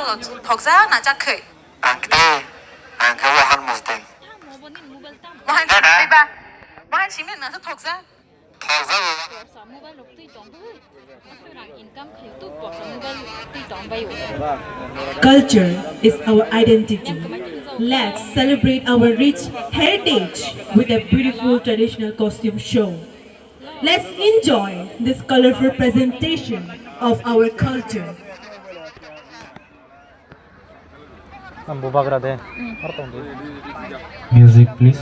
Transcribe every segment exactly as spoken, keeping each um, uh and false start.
Thokjak na chak khe? Ang khe, ang khe wahan mosdeng. Wahan simi ba? Wahan simi na thokjak? Thokjak. Culture is our identity. Let's celebrate our rich heritage with a beautiful traditional costume show. Let's enjoy this colorful presentation of our culture. Ang bubagra de. Music, please.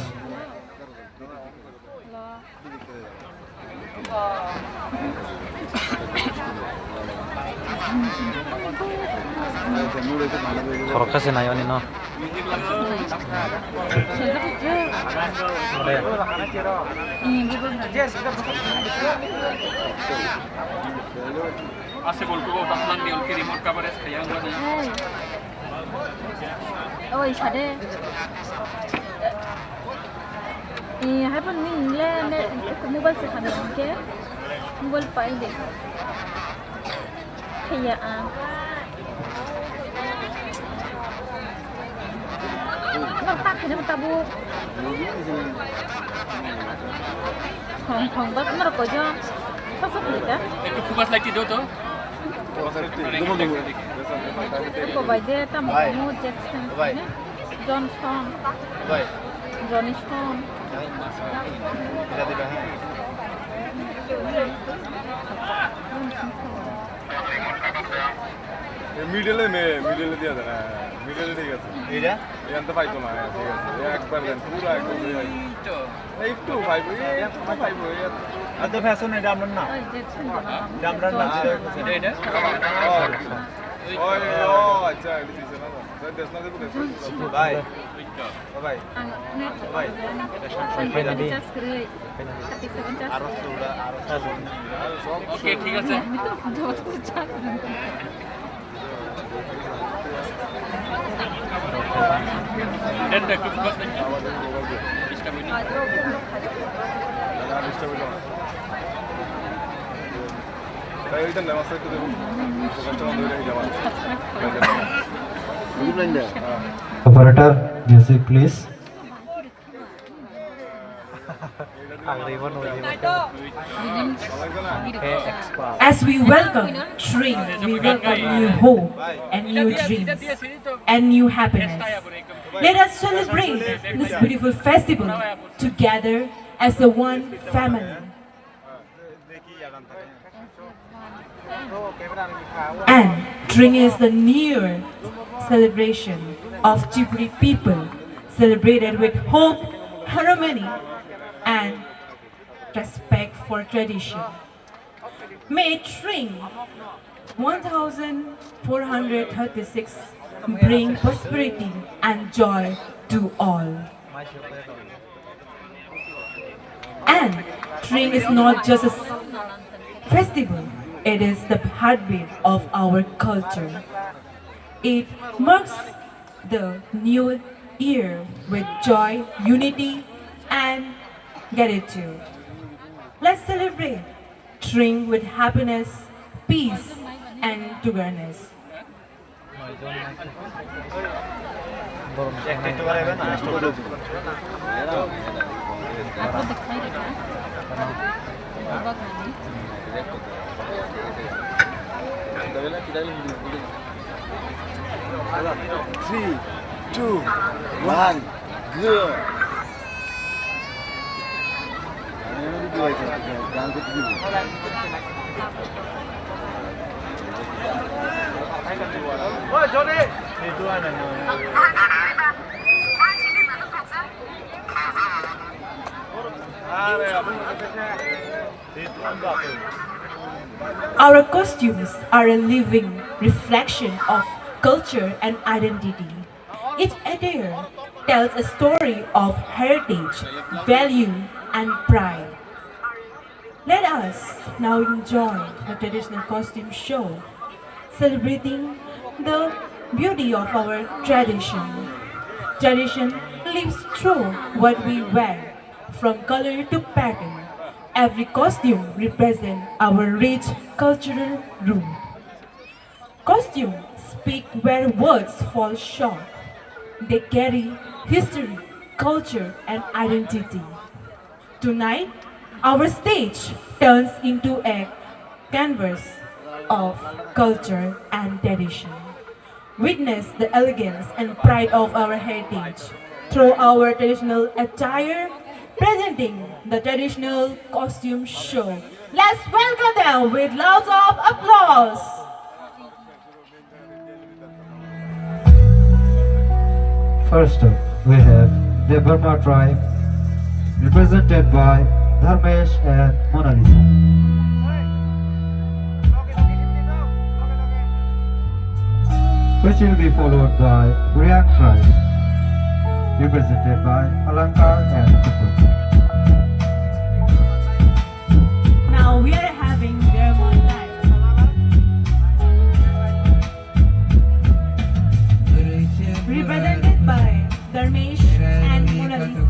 Khoroksa se naio ani no. Ase golko bo takhlang ni olke remote coverage khayang wani. Oi, sade. Eh, hai pon ni le ne mobile se khan ke. Mobile pai de. Kaya a. Mar tak kene tabu. Khong khong ba mar ko jo. Sok sok ni ka. Ekটু focus light দিও তো। Ko bai de tam mo Jackson. Johnson. Johnson. Middle এ মে, মিডল এ দিয়া দেন, হ্যাঁ, মিডল এ ঠিক আছে। এটা? এটা তো পাইতো না, হ্যাঁ, ঠিক আছে। এ একবার দেন, পুরো একদম দিয়ে দেন। একটু পাইবো, এই একটু পাইবো, এই আর তো ফ্যাশন এটা আমরা না। এটা আমরা না। এটা, এটা? ও, আচ্ছা। ওই, ও, আচ্ছা, এটা দিছে না তো। স্যার, দেশ না দেবো, দেশ না দেবো। ভাই। Bye. Bye. Bye. Recharge kwrwi. Thirty seven charge. Okay, ঠিক আছে। Then back to focus. Operator, music please. As we welcome Tring, we welcome new hope and new dreams and new happiness. Let us celebrate this beautiful festival together as a one family. And Tring is the near celebration of Chibri people, celebrated with hope, harmony, and respect for tradition. May Tring one thousand four hundred thirty-six bring prosperity and joy to all. And Tring is not just a s- festival, it is the heartbeat of our culture. It marks the new year with joy, unity, and gratitude. Let's celebrate Tring with happiness, peace, and togetherness. Three, two, one, go! Our costumes are a living reflection of culture and identity. Each attire tells a story of heritage, value, and pride. Let us now enjoy the traditional costume show, celebrating the beauty of our tradition. Tradition lives through what we wear, from color to pattern. Every costume represents our rich cultural root. Costumes speak where words fall short. They carry history, culture, and identity. Tonight, our stage turns into a canvas of culture and tradition. Witness the elegance and pride of our heritage through our traditional attire, presenting the traditional costume show. Let's welcome them with lots of applause. First up, we have Debbarma tribe, represented by Dharmesh and Monalisa, which will be followed by Reang tribe, represented by Alankar and Kupul. Now we are having Debbarma tribe, represented by Dharmesh and Monalisa.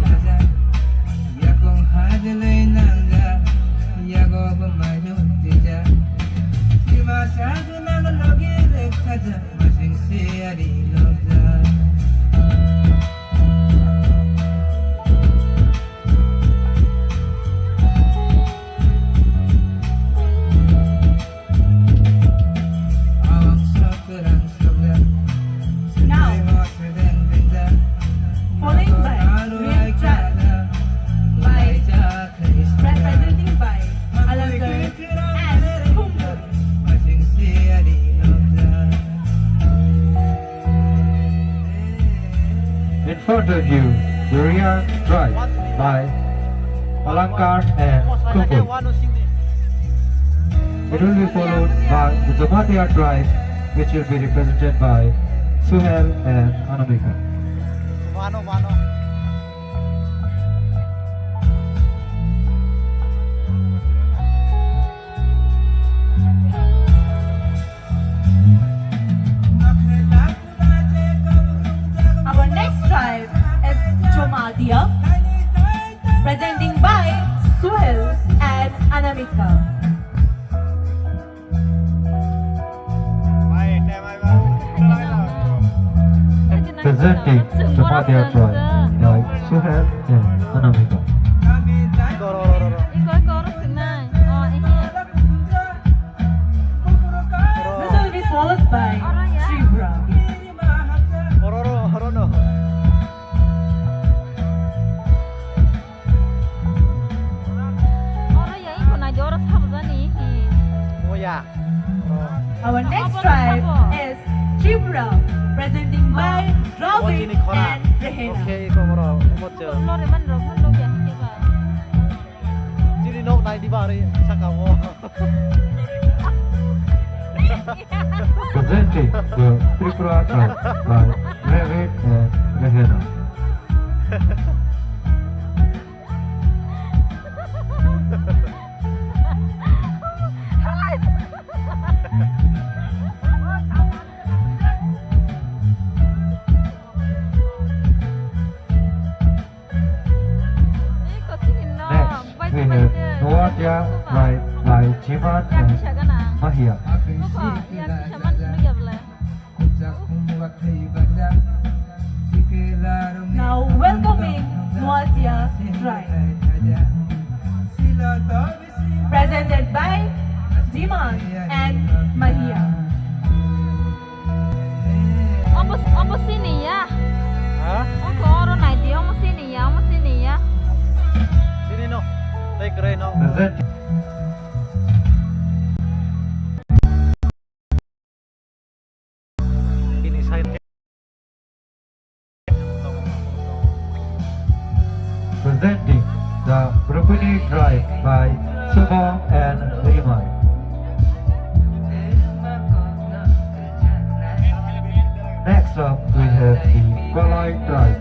Now, following by Reang tribe, by, representing by Alankar and Kumkum. In front of you, the Reang tribe by Alankar and Kumkum. It will be followed by the Jamatia tribe, which will be represented by Suhel and Anamika. Our next tribe is Jamatia, presenting by Suhel and Anamika. Presenting Jamatia tribe by Suhel and Anamika. This will be followed by Tripura. Our next tribe is Tripura, presenting by Draupadi and Rehena. Chini nok nai di ba ari saka o. Presenting the Tripura tribe by Draupadi and Rehena. Next, we have Noatia by, by Jiman and Mahia. Now welcoming Noatia tribe. Presented by Jiman and Mahia. Omo, omo sini ya. Ha? Omo oro nai di, omo sini ya, omo sini ya. Sini no, tei kwrwi no. Present. Bini side. Presenting the Rupini tribe by Sumong and Rimai. Next up, we have the Koloi tribe.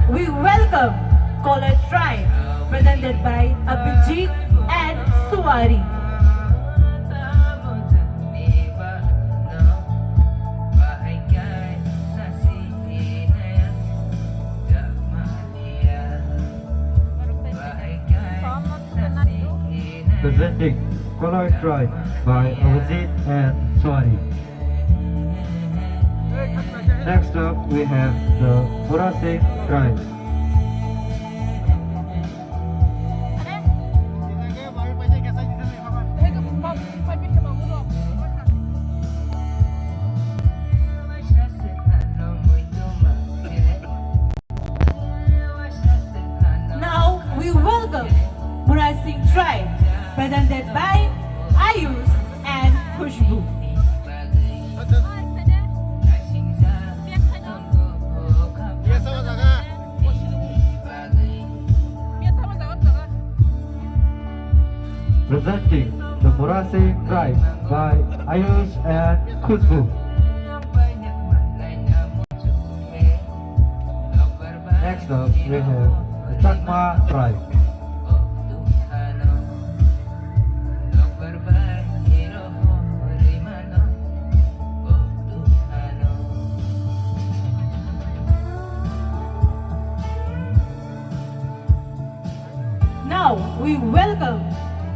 We welcome Kolar Tribe, presented by Abhijit and Suwari. Presenting Kolar Tribe by Abhijit and Suwari. Next up, we have the Murasing tribe. Now we welcome Murasing tribe, presented by Ayush and Khushbu. Presenting the Murasing tribe by Ayush and Khushbu. Next up, we have the Chakma tribe. Now we welcome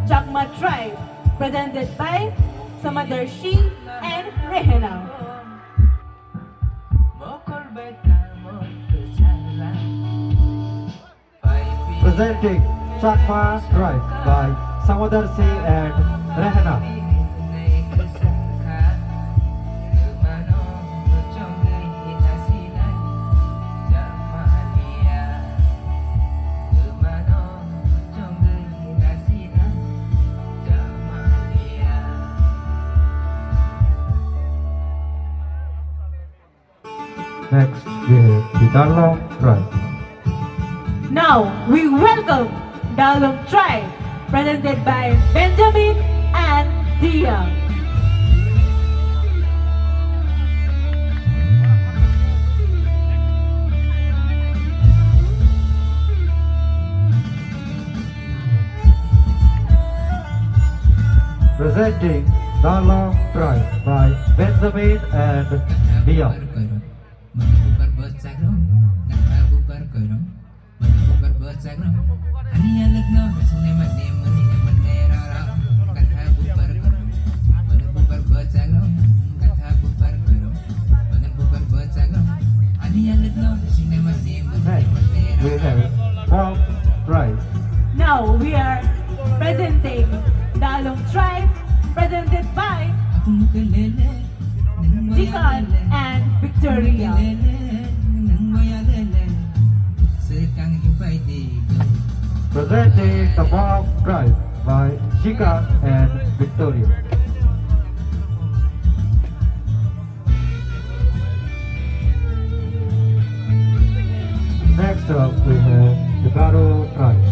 Chakma tribe, presented by Samadarshi and Rehena. Presenting Chakma tribe by Samadarshi and Rehena. Next, we have the Darlong tribe. Now, we welcome Darlong tribe, presented by Benjamin and Dia. Presenting Darlong tribe by Benjamin and Dia. Next, we have Pop Prize. Now we are presenting Dalong Tribe, presented by Jikan and Victoria. Presenting the Pop Prize by Jikan and Victoria. Next up, we have the Garo tribe.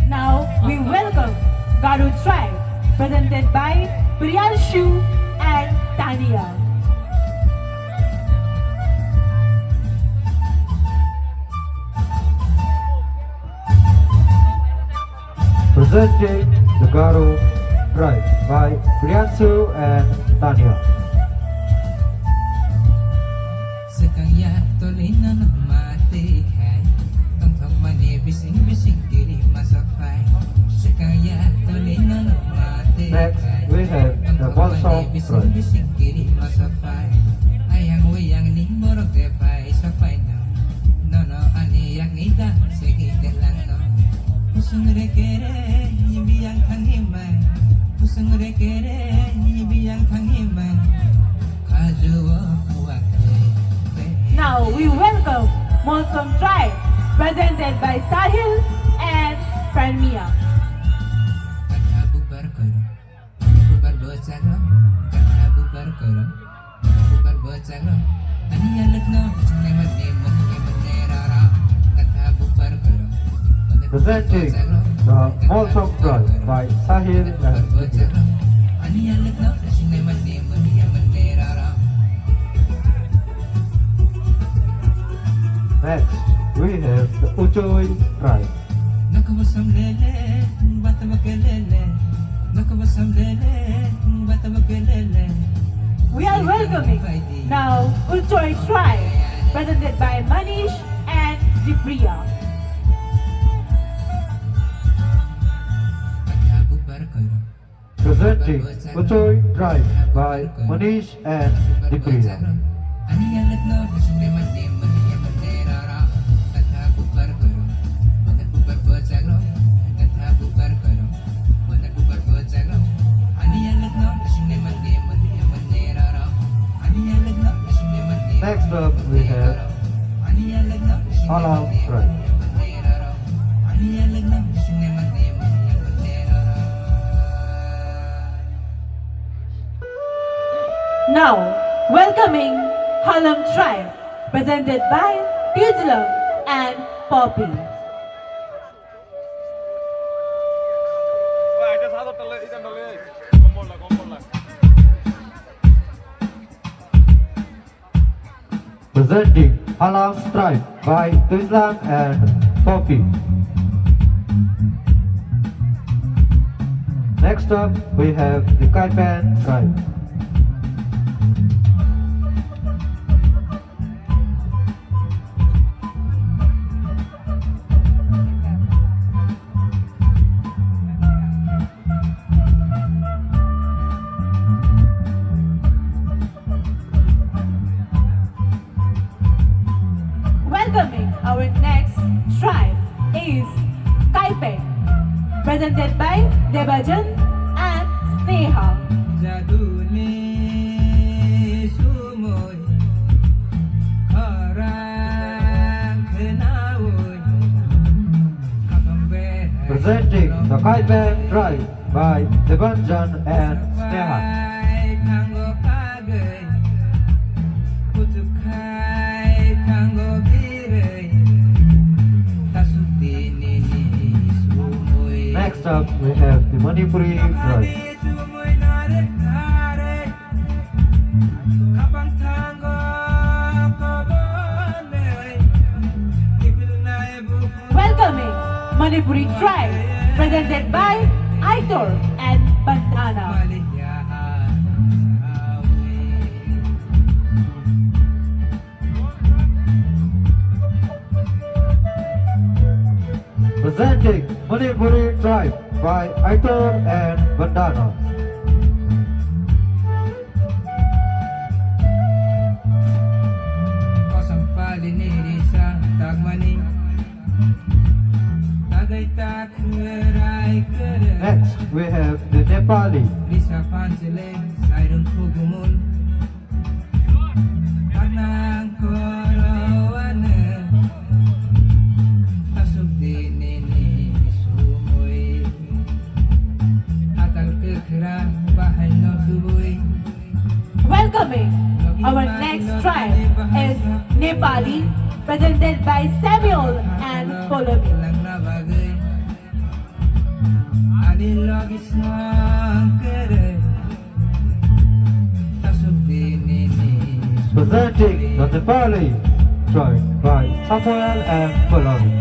Now we welcome Garo tribe, presented by Priyanshu and Tania. Presenting the Garo tribe by Priyanshu and Tanya. Swkang ya tolino no ma twi khai, tongthokmani bising bising kiri ma sok phai. Swkang ya tolino no ma twi khai, tongthokmani bising bising kiri ma sok phai. Ayang wayang ni borok de phai sok phai no. Nono ani yakni da segi telangno. Kusung reke re biyang thangimai. Kusung reke re biyang thangimai. Kajuo kuwak re. Now we welcome Monsom Tribe, presented by Sahil and Pranmia. Kata bubar koro. Bubar bocaro. Kata bubar koro. Presenting the Molsom tribe by Sahil and Sudhir. Next, we have the Uchoi tribe. We are welcoming now Uchoi tribe, presented by Manish and Dipriya. Presenting Uchoi tribe by Manish and Dipriya. Next up, we have Alam tribe. Now, welcoming Halam tribe, presented by Tijlong and Poppy. Presenting Halam tribe by Twislang and Poppy. Next up, we have the Kaipen tribe. Welcoming our next tribe is Kaipeng, presented by Debajan and Sneha. Jaduni sumoi khorang khnaui. Presenting the Kaipeng tribe by Debanjan and Sneha. Next up, we have the Manipuri tribe. Welcoming Manipuri tribe, presented by Aitor and Bandana. Presenting Manipuri tribe by Aitor and Bandana. Kosam pali ni risa tagmani. Tagai tak rai kere. Next, we have the Nepali. Risa panchele sairung khugumun. Kanang korowane tasuk dinini sumui. Atal kekhera bahai no tubui. Welcoming our next tribe is Nepali, presented by Samuel and Polomi. Presenting the Nepali tribe by Samuel and Polomi.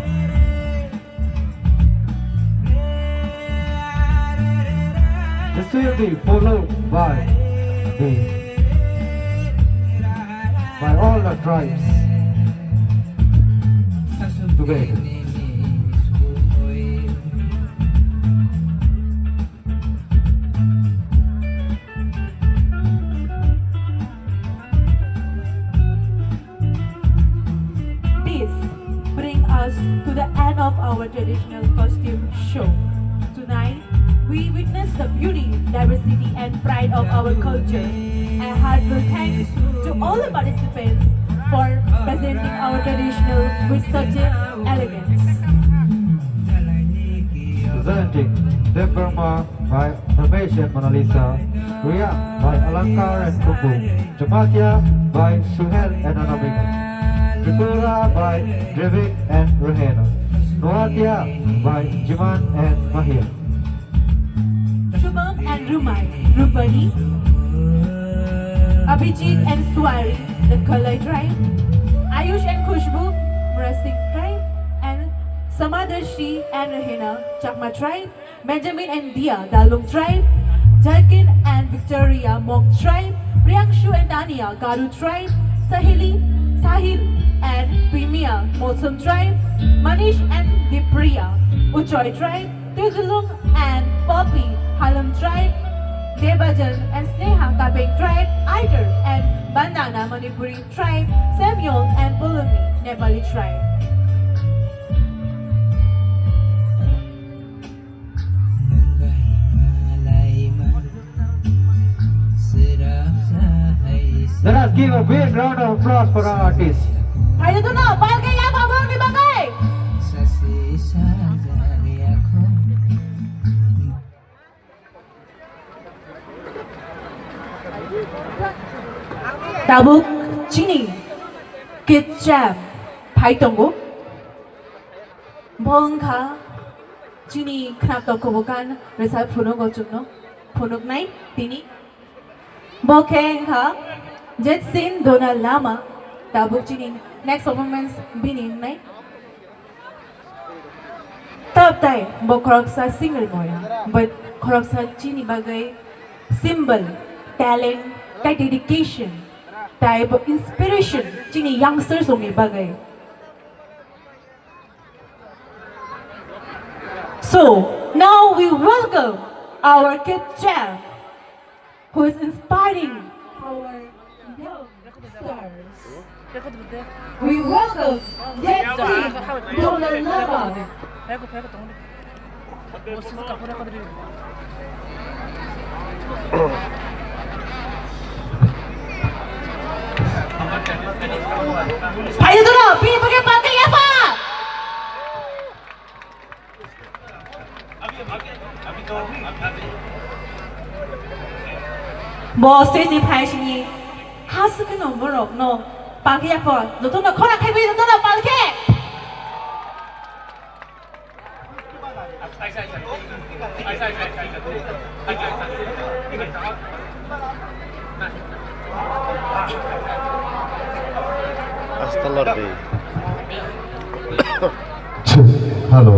This will be followed by the, by all the tribes together. This bring us to the end of our traditional costume show. Tonight, we witness the beauty, diversity, and pride of our culture. A heartfelt thanks to all the participants for presenting our traditional with such a elegance. Presenting Debbarma by Ramesh and Monalisa, Riya by Alankar and Kuku, Jamatia by Suhel and Anamika, Tripura by Drevik and Rehena, Noatia by Jiman and Mahia. Shubham and Rumai, Rupani, Abhijit and Swari, the Kalai tribe, Ayush and Khushbu, Murasing tribe, and Samadarshi and Rehena, Chakma tribe, Benjamin and Dia, Dalung tribe, Jakin and Victoria, Mok tribe, Priyangshu and Tania, Garu tribe, Sahili, Sahil and Primia, Motsum tribe, Manish and Dipriya, Uchoi tribe, Tujulung and Poppy, Halom tribe, Debajan and Sneha, Kabeng tribe, Aider and Bandana, Manipuri tribe, Samuel and Pulumi, Nepali tribe. Let us give a big round of applause for our artists. Phaidi tono, palke ya phabangni bagwi. Tabuk chini kecham phai tongo. Bo wngkha chini khna tokhobo kan rwsa phunugo chwngno phunuknai tini. Bo khe wngkha Jetsin Dona Lama, tabuk chini next performance bini wngnai. Tabtai bo khoroksa singer boya, but khoroksa chini bagwi symbol, talent, tai dedication, tai bo inspiration chini youngsters rokni bagwi. So, now we welcome our kid champ, who is inspiring our young stars. We welcome Jetsin Dona Lama. Phaidi tono, bini bagwi palke yapha. Bo stage ni phai sini ha swkeno borok no palke yapha, jotono khora khaibai, jotono palke. Hasta la ardilla. Hello.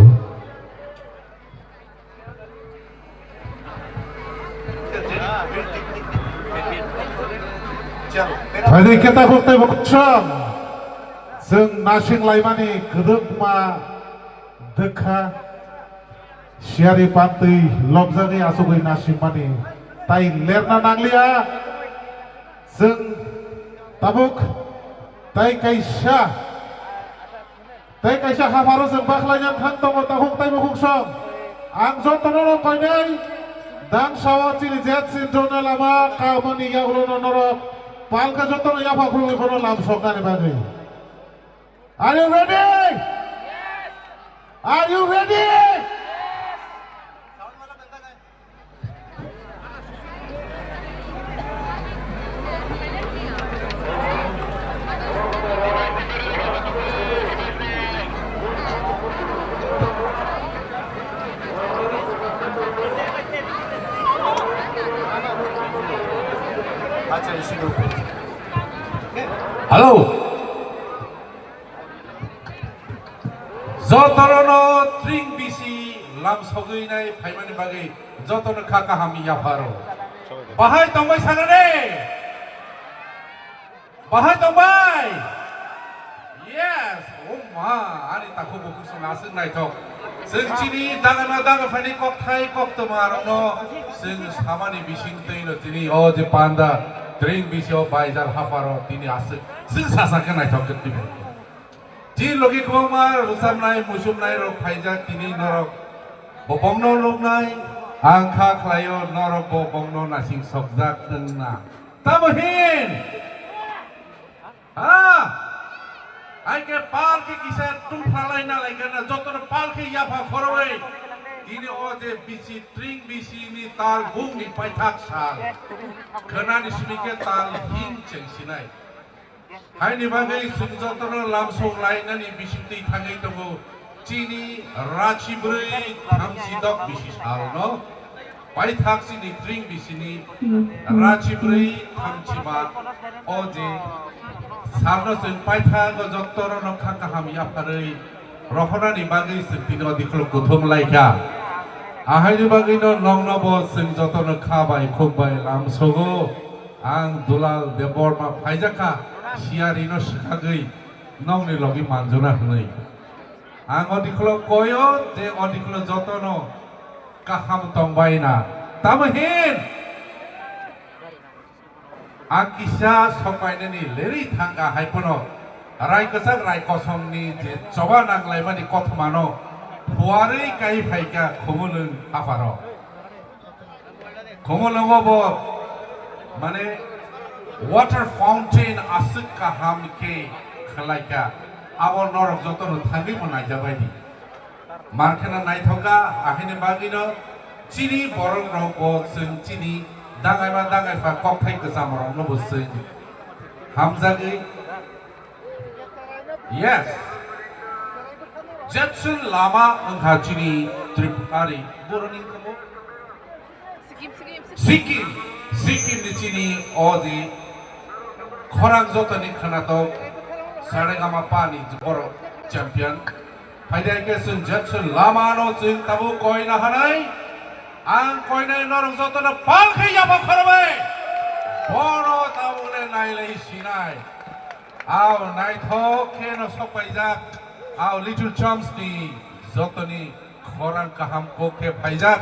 Phaidi keta khok tei bo kosong. Chwng nasing laimani kwdwkma dwkha. Siyari pantwi lobjagwi achugwi nasimani tai lerna nangliya. Chwng tabuk tai kaisa, tai kaisa hapharo chwng bakhlaina thang tongo takhuk tai bukhuk song. Ang jotono rok koinai dang sao chini Jetsin Dona Lama kamani yagulono norok palka jotono yapha khulwi bono lam soknani bagwi. Are you ready? Are you ready? Hello. Jotono tring bisi lam sogwi nai phaimani bagwi jotono kha kaham yapharo. Bahai tongbai sagane? Bahai tongbai? Yes, o ma, ani takhuk bukhuk song aswk naithok. Chwng chini dagana daga phani kokthai koktwma rokno chwng samani bising twi no tini o je panda tring bisi o baijar hapharo tini aswk chwng sasa khe naithok khe tibuk. Chini logi kwbangma rwchapnai, muchupnai rok phaijak, tini norok bo bongno nuknai, ang kha khlaio norok bo bongno nasing sokjak wngna. Tamo hin? Ha? Ai khe pal khe kisa tungphla lai na lai gana, jotono pal khe yapha khoroi. Ini o je bisi tring bisi ni tal bung ni paithak sal. Khwnani simi khe tal hing cheng sinai. Haini bagwi chwng jotono lamsong lainani bisingtwi thangwi tongo. Chini rachi bwrwi thamchi dok bisi salno paithak chini tring bisini rachi bwrwi thamchi ma o je salno chwng paithak o jotono nokha kaham yapharwi rohornani bagwi chwng tini o dikholo kuthum laikha. Ahaini bagwino nokno bo chwng jotono kha bai khuk bai lamsogo. Ang Dulal Debbarma phaijakha, siyarino swkagwi nokni logi manjuna hwnwi. Ang o dikholo koyo je o dikholo jotono kaham tongbaina. Tamo hin? Ang kisa sokbainani leri thangkha hai phano rai kwchak rai kosomni je choba nanglaimani kothomano phuarwi kai phaikha Khumulwng hapharo. Khumulwngo bo mane water fountain aswk kaham khe khwlaikha, abo norok jotono thangwi bo naijabaidi. Mar kheno naithokha, ahini bagwino chini borok rok bo chwng chini dangaima dangaipha kokthai kwcham rokno bo chwng hamjagwi. Yes. Jetsun Lama wngkha chini Tripurani boroni wngkha bo. Sikkim, Sikkim, Sikkim. Sikkim, Sikkim ni chini o di khorang jotoni khwnatok Saregama pani borok champion. Phaidai khe chwng Jetsun Lama no chwng tabuk koina hanai. Ang koinai norok jotono pal khe yapha khorbai. Bono tabuk le nailai sinai. Aw naithok khe no sokpaijak. Aw Little Champs ni jotoni khorang kaham kok khe phaijak.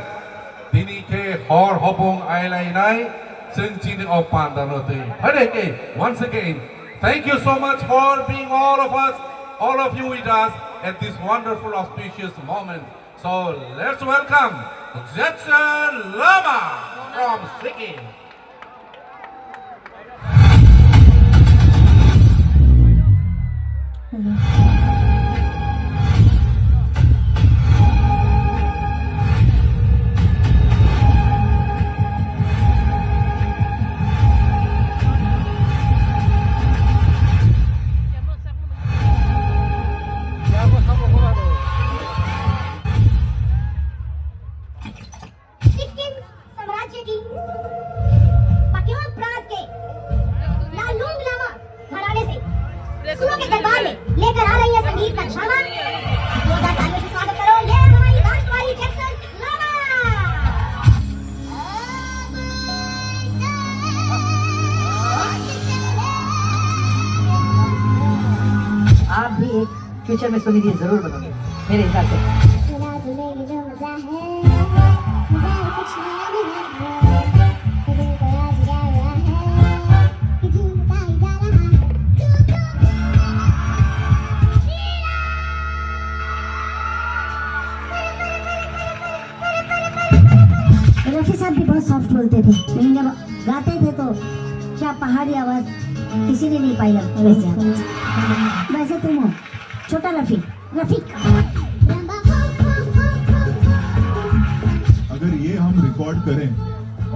Tini khe hor hopung ailainai chwng chini o pandano twi. Phaidai khe once again, thank you so much for being all of us, all of you with us at this wonderful auspicious moment. So let's welcome Jetsun Lama from Sikkim. Sikkim साम्राज्य की पक्योंग प्रांत के लालुंग लामा घराने से सुरों के दरबार में लेकर आ रही है संगीत का छावा। जोरदार तालियों से स्वागत करो, ये हमारी राजकुमारी जैक्सन लामा। आप भी एक फ्यूचर में सोनी जी जरूर बनोगे मेरे हिसाब से। सुना तूने ये जो मजा है, मजा है कुछ नया नहीं है। दिल को आज क्या हुआ है, ये झूमता ही जा रहा है। क्यों, क्यों? रफी साहब भी बहुत सॉफ्ट बोलते थे, लेकिन जब गाते थे तो क्या पहाड़ी आवाज किसी ने नहीं पाई अब वैसे। वैसे तुम हो छोटा रफी, रफीक। अगर ये हम रिकॉर्ड करें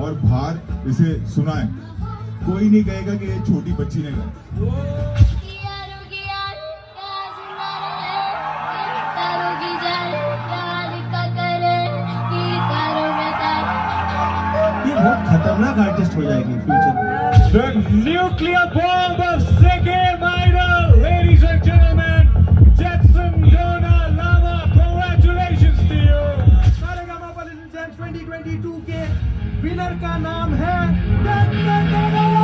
और बाहर इसे सुनाएं, कोई नहीं कहेगा कि ये छोटी बच्ची ने गाया। ये बहुत खतरनाक आर्टिस्ट हो जाएगी फ्यूचर में। The nuclear bomb of Sikkim Idol, ladies and gentlemen, Jetsun Dona Lama, congratulations to you. Sa Re Ga Ma Pa little champ twenty twenty two के विनर का नाम है Jackson Donald.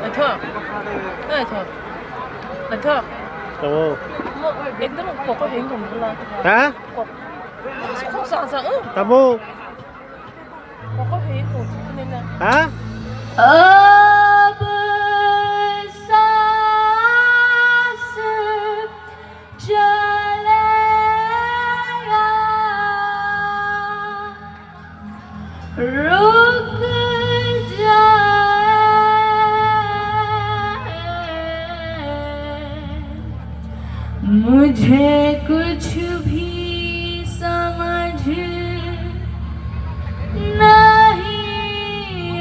Naithok. Naithok. Naithok. Tamo. Mo ekdom koko heng tong bwla. Ha? Kok. Kok sa sa, uh. Tamo. Koko heng tong bwla. Ha? Ab saas chaleya. Ruk jaa, mujhe kuch bhi samajh nahi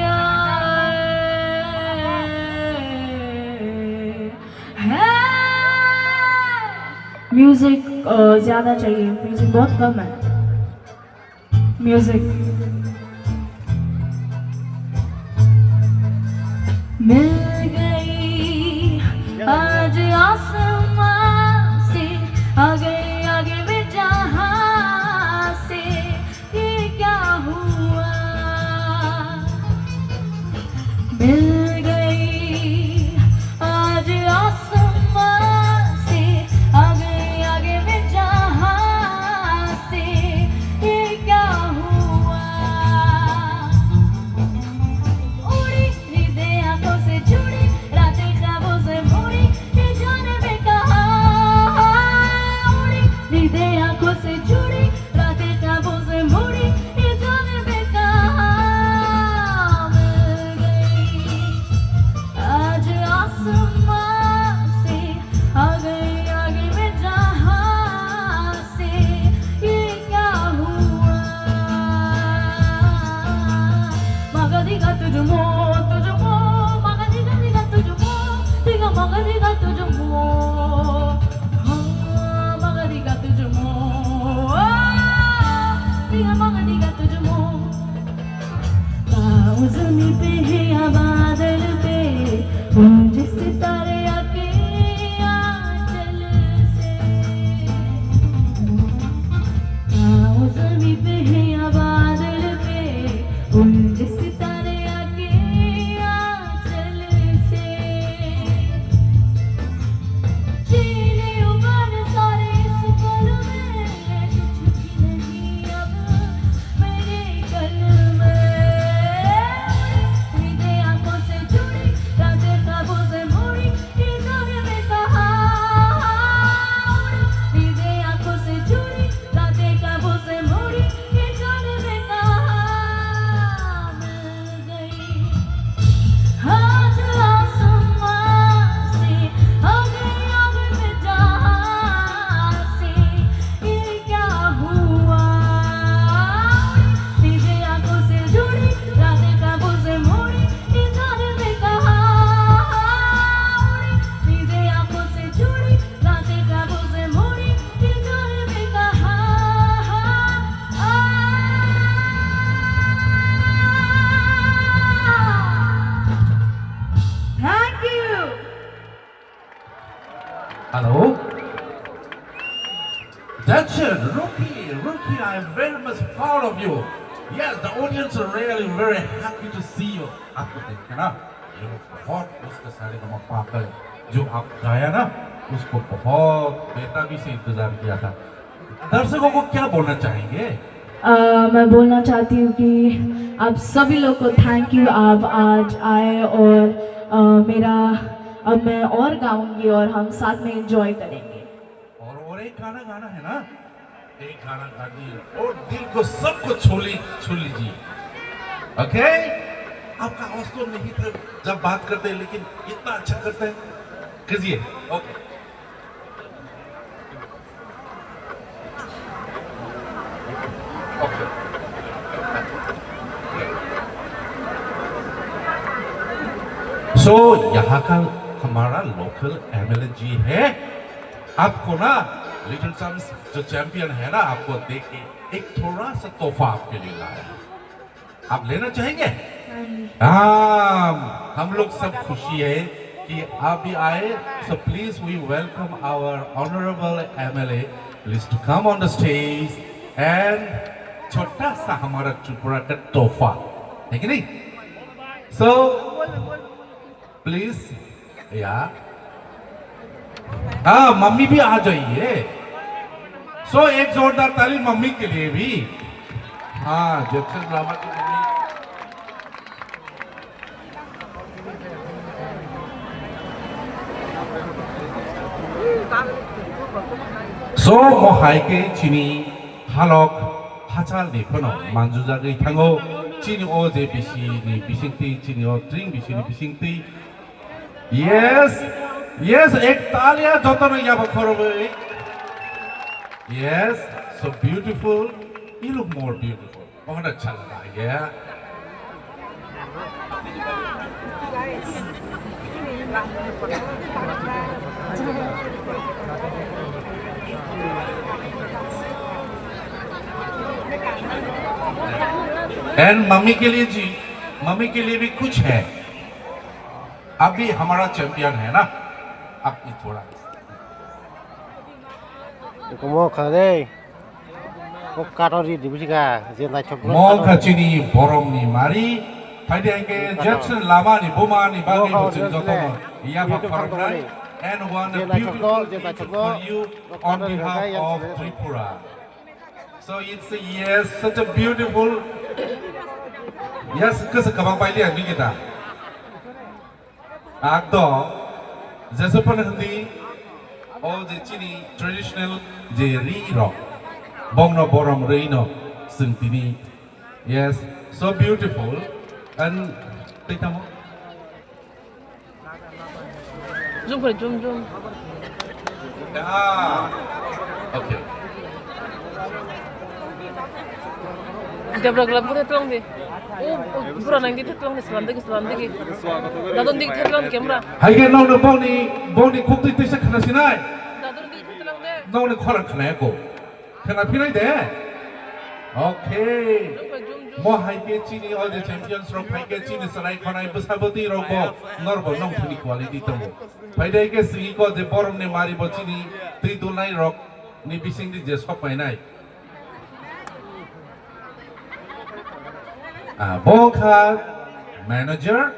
aaye. Hey! Music, uh, zyada chahiye, music bahut kam hai. Music. मिल गई आज आसमां से, आ गई आगे में जहां से, ये क्या हुआ? मिल गई आज आसमां से, आ गई आगे में जहां से, ये क्या हुआ? उड़ी नींदें आंखों से जुड़ी, रातें ख्वाबों से मुड़ी, ये जाने मैं कहाँ उड़ी। नींदें आंखों से जुड़ी, रातें ख्वाबों से मुड़ी, ये जाने मैं कहाँ मिल गई। आज आसमां से आ गई आगे में जहां से, ये क्या हुआ? Maga diga tujumo, tujumo, maga diga diga tujumo, diga maga diga tujumo. Haan, maga diga tujumo, diga maga diga tujumo. ताऊ ज़मीं पे है या बादल पे, उलझे सितारे आके आंचल से। ताऊ ज़मीं पे है या बादल पे, उलझे सितारे आके आंचल से। जीने उमर सारे इस पल में, कुछ भी नहीं अब मेरे कल में। नींदें आंखों से जुड़ी, रातें ख्वाबों से मुड़ी, ये जाने मैं कहाँ उड़ी। नींदें आंखों से जुड़ी, रातें ख्वाबों से मुड़ी, ये जाने मैं कहाँ मिल गई। आज आसमां से आ गई आगे में जहां से, ये क्या हुआ? नींदें आंखों से जुड़ी, रातें ख्वाबों से मुड़ी, ये जाने मैं कहाँ उड़ी। नींदें आंखों से जुड़ी, रातें ख्वाबों से मुड़ी, ये जाने मैं कहाँ। Thank you. Hello. Attention, Rookie, Rookie, I am very much proud of you. Yes, the audience are really very happy to see you. आपको देख के ना, ये बहुत उसका सारे नमक पाकर जो आप गाया ना, उसको बहुत बेताबी से इंतजार किया था। दर्शकों को क्या बोलना चाहेंगे? अ, मैं बोलना चाहती हूँ कि आप सभी लोग को थैंक यू। आप आज आए और, अ, मेरा, अब मैं और गाऊंगी और हम साथ में एंजॉय करेंगे। और, और एक गाना गाना है ना, एक गाना गा दिए और दिल को सबको छू ली, छू लीजिए। ओके, आपका आवाज तो नहीं था जब बात करते हैं, लेकिन इतना अच्छा करते हैं, कीजिए। ओके। सो, यहाँ का हमारा लोकल एमएलए जी है, आपको ना लिटिल चैम्प्स जो चैंपियन है ना, आपको दे के एक थोड़ा सा तोहफा आपके लिए लाया है। आप लेना चाहेंगे? हाँ जी। हाँ, हम लोग सब खुशी है कि आप भी आए। So please we welcome our honorable M L A. Please to come on the stage and छोटा सा हमारा त्रिपुरा का तोहफा, है कि नहीं? So, please, yeah. हाँ, मम्मी भी आ जाइए। So, एक जोरदार ताली मम्मी के लिए भी। हाँ, जैक्सन लामा की mummy. So, mo hai ke chini halok hachal ni phano manjujagwi thango. Chini o je bisi ni bisingtwi, chini o tring bisi ni bisingtwi. Yes, yes, ek talia jotono yabo khorobwi. Yes, so beautiful. You look more beautiful. बहुत अच्छा लगा, yeah. And mummy के लिए जी, मम्मी के लिए भी कुछ है। आप भी हमारा चैंपियन है ना, आप भी थोड़ा। Komo kha de. Ko kator ri di buji ka, je naithok. Mo kha chini boromni mari, phaidi hingke Jackson Lamani bumani bagwi bo chwng jotono yapha khoroknai and one beautiful picture for you on behalf of Tripura. So it's a yes, such a beautiful, yes, kasa kabang paili ang bigita. Akdo, jesa phano hindi, o je chini traditional je ri rok, bongno borom ri no, sing tini. Yes, so beautiful. And, tei tamo? Zoom kore, zoom, zoom. Ah, okay. Debra glab ko tetlong de. O, o, bura nang di tetlong de, selam de, selam de. Dadon di tetlong camera. Hai ke nong no boni, boni kuk tui tui se khana sinai. Dadon di tetlong de. Nong no khora khana ko. Khana pinai de. Okay. Zoom kore, zoom, zoom. Mo hai ke chini all the champions rok hai ke chini salai khonai bwsa bwtwi rok bo norbo nong thani quality tongo. Phaidai khe sigi ko je boromni mari bo chini twi dulnai rok ni bisingni je sok painai. Ah, bo kha manager.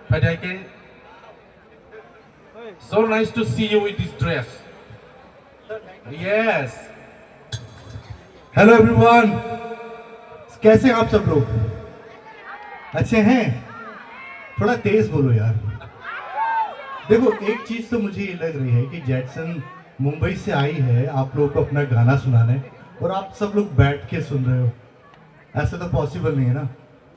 Phaidai khe so nice to see you with this dress. Yes. Hello everyone, कैसे हैं आप सब लोग? अच्छे हैं? थोड़ा तेज बोलो यार। देखो, एक चीज तो मुझे ये लग रही है कि जैक्सन मुंबई से आई है आप लोगों को अपना गाना सुनाने, और आप सब लोग बैठ के सुन रहे हो। ऐसा तो पॉसिबल नहीं है ना।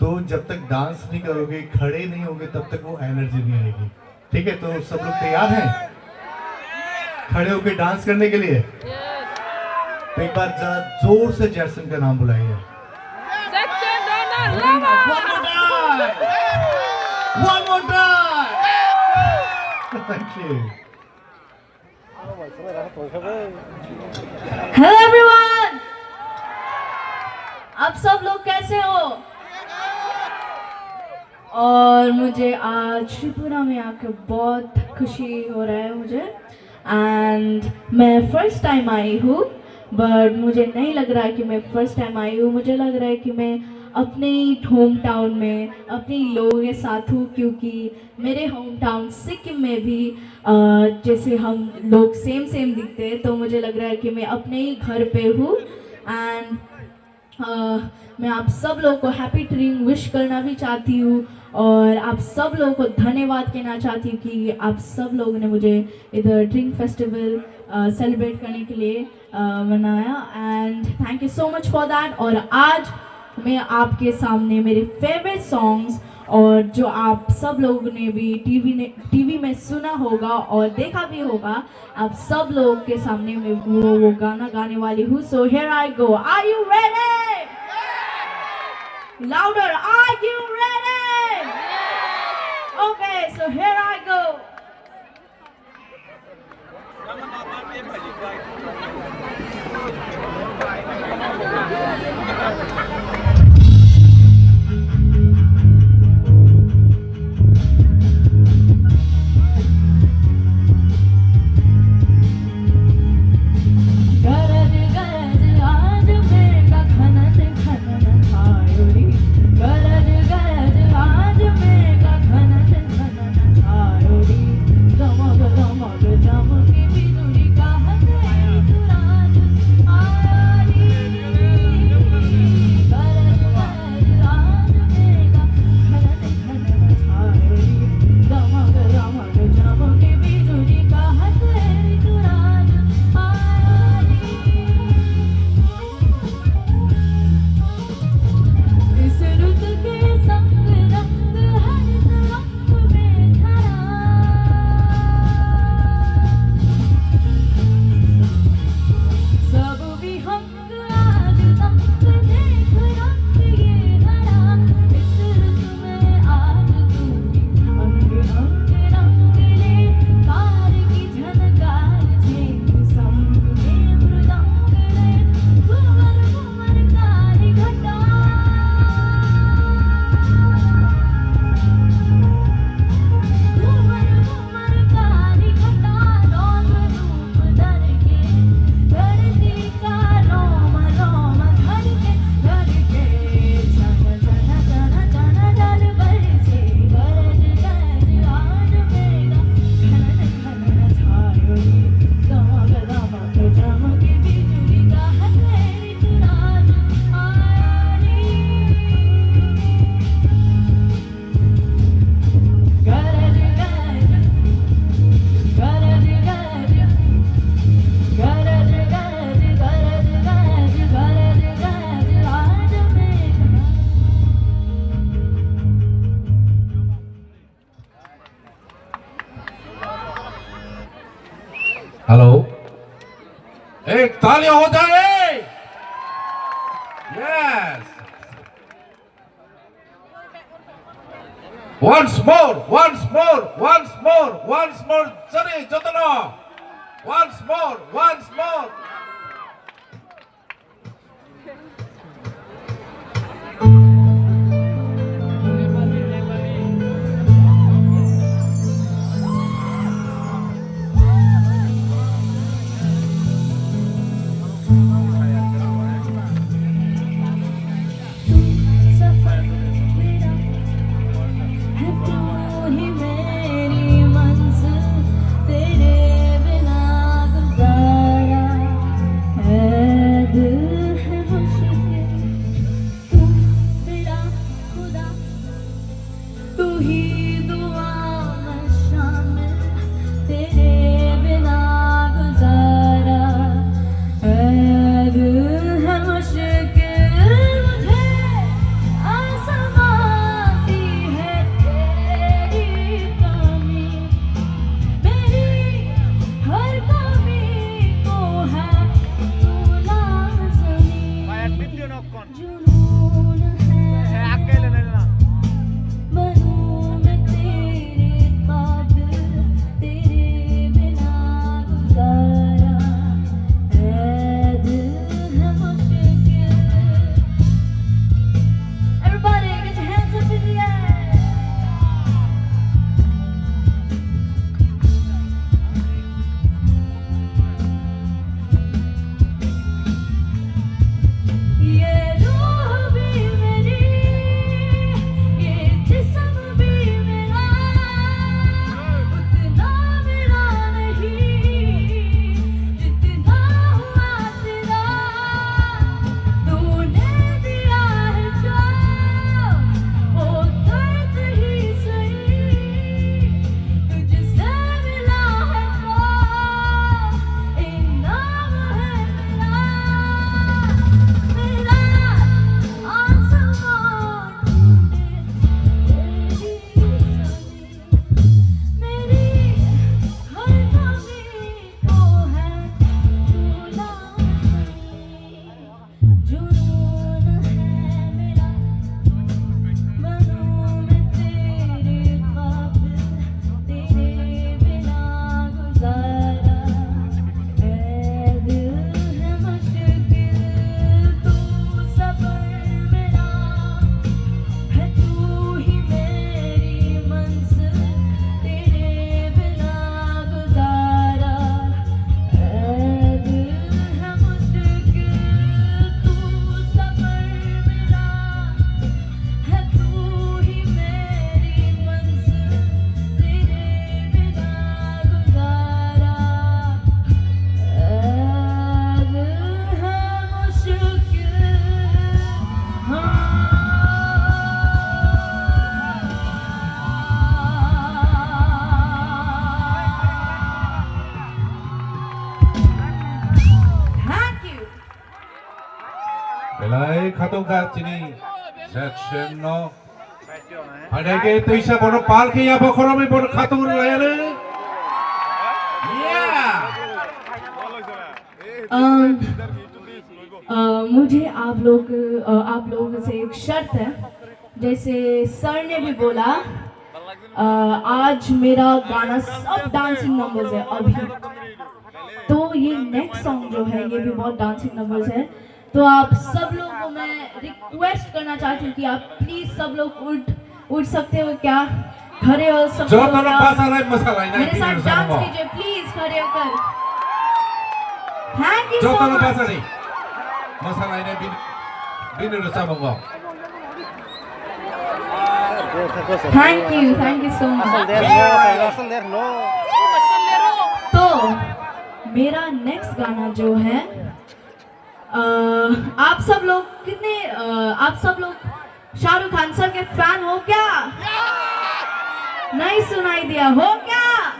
तो जब तक डांस नहीं करोगे, खड़े नहीं होगे, तब तक वो एनर्जी नहीं आएगी। ठीक है, तो सब लोग तैयार हैं खड़े होके डांस करने के लिए? तो एक बार जरा जोर से जैक्सन का नाम बुलाइए। Jackson Donald Lama। One more time। One more time। Thank you। Hello everyone, आप सब लोग कैसे हो? और मुझे आज त्रिपुरा में आकर बहुत खुशी हो रहा है मुझे। एंड मैं फर्स्ट टाइम आई हूँ, बट मुझे नहीं लग रहा है कि मैं फर्स्ट टाइम आई हूँ। मुझे लग रहा है कि मैं अपने ही होम टाउन में अपने ही लोगों के साथ हूँ, क्योंकि मेरे होम टाउन सिक्किम में भी, अ, जैसे हम लोग सेम सेम दिखते हैं, तो मुझे लग रहा है कि मैं अपने ही घर पे हूँ। एंड अ, मैं आप सब लोगों को हैप्पी ट्रिंग विश करना भी चाहती हूँ, और आप सब लोगों को धन्यवाद कहना चाहती हूँ कि आप सब लोगों ने मुझे इधर ट्रिंग फेस्टिवल, अ, सेलिब्रेट करने के लिए, अ, मनाया। And thank you so much for that. और आज मैं आपके सामने मेरे फेवरेट सॉन्ग्स, और जो आप सब लोगों ने भी टीवी ने, टीवी में सुना होगा और देखा भी होगा, आप सब लोग के सामने मैं वो, वो गाना गाने वाली हूँ। So here I go. Are you ready? Louder. Are you ready? Okay, so here I go. गरज गरज आज मेघ खनन खनन आयो रे। गरज गरज आज मेघ Tali ho jaye. Yes. Once more, once more, once more, once more. Jani jotono. Once more, once more. Everybody, get your hands up in the air. Belai khatung kha chini section no. Phaidai khe twisa bono pal khe ya bokhoromwi bono khatung rwlayale. Yeah. अम, अ, मुझे आप लोग, अ, आप लोगों से एक शर्त है, जैसे सर ने भी बोला, अ, आज मेरा गाना सब डांसिंग नंबर्स है अभी, तो ये नेक्स्ट सॉन्ग जो है, ये भी बहुत डांसिंग नंबर्स है। तो आप सब लोग को मैं रिक्वेस्ट करना चाहती हूँ कि आप प्लीज सब लोग उठ, उठ सकते हो क्या? खड़े हो सकते हो क्या? Jotono basalai masalai nai. मेरे साथ डांस कीजिए प्लीज, खड़े होकर। Thank you so much. Jotono basalai masalai nai bini, bini rwchapmung o. Thank you, thank you so much. तो मेरा नेक्स्ट गाना जो है, अ, आप सब लोग कितने, अ, आप सब लोग शाहरुख खान सर के फैन हो क्या? नहीं सुनाई दिया, हो क्या?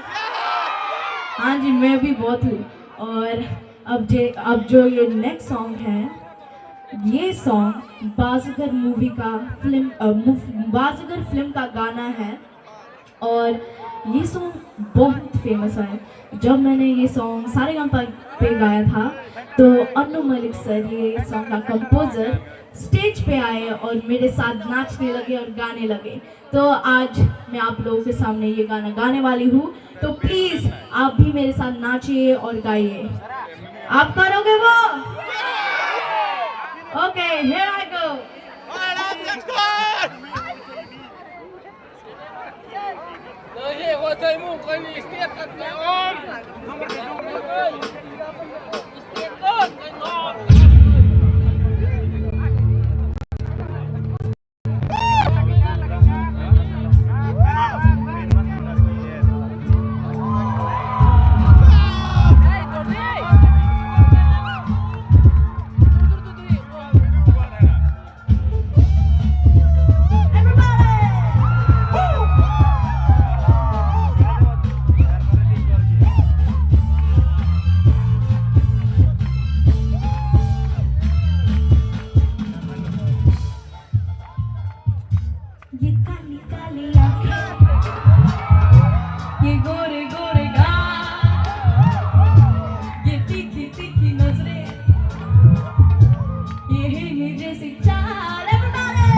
हाँ जी, मैं भी बहुत हूँ। और अब जे, अब जो ये नेक्स्ट सॉन्ग है, ये सॉन्ग बाजीगर मूवी का फिल्म, अ, मूव-, बाजीगर फिल्म का गाना है। और ये सॉन्ग बहुत फेमस है। जब मैंने ये सॉन्ग सारेगामा पे गाया था, तो अन्नू मलिक सर, ये सॉन्ग का कंपोजर, स्टेज पे आए और मेरे साथ नाचने लगे और गाने लगे। तो आज मैं आप लोगों के सामने ये गाना गाने वाली हूँ, तो प्लीज आप भी मेरे साथ नाचिए और गाइए। आप करोगे वो? Okay, here I go. ये काली काली आंखें, ये गोरे गोरे गाल, ये तीखी तीखी नजरें, ये हिरनी जैसी चाल। Everybody!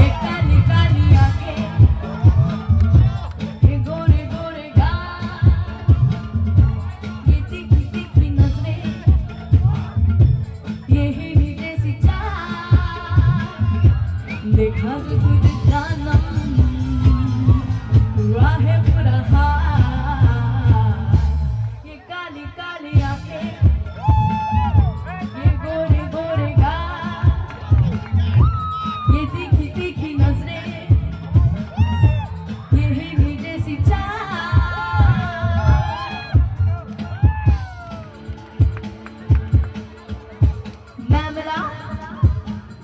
ये काली काली आंखें, ये गोरे गोरे गाल, ये तीखी तीखी नजरें, ये हिरनी जैसी चाल। देखा जो तुझे जानम हुआ है बुरा हाल। ये काली काली आंखें, ये गोरे गोरे गाल, ये तीखी तीखी नजरें, ये हिरनी जैसी चाल। Mamela,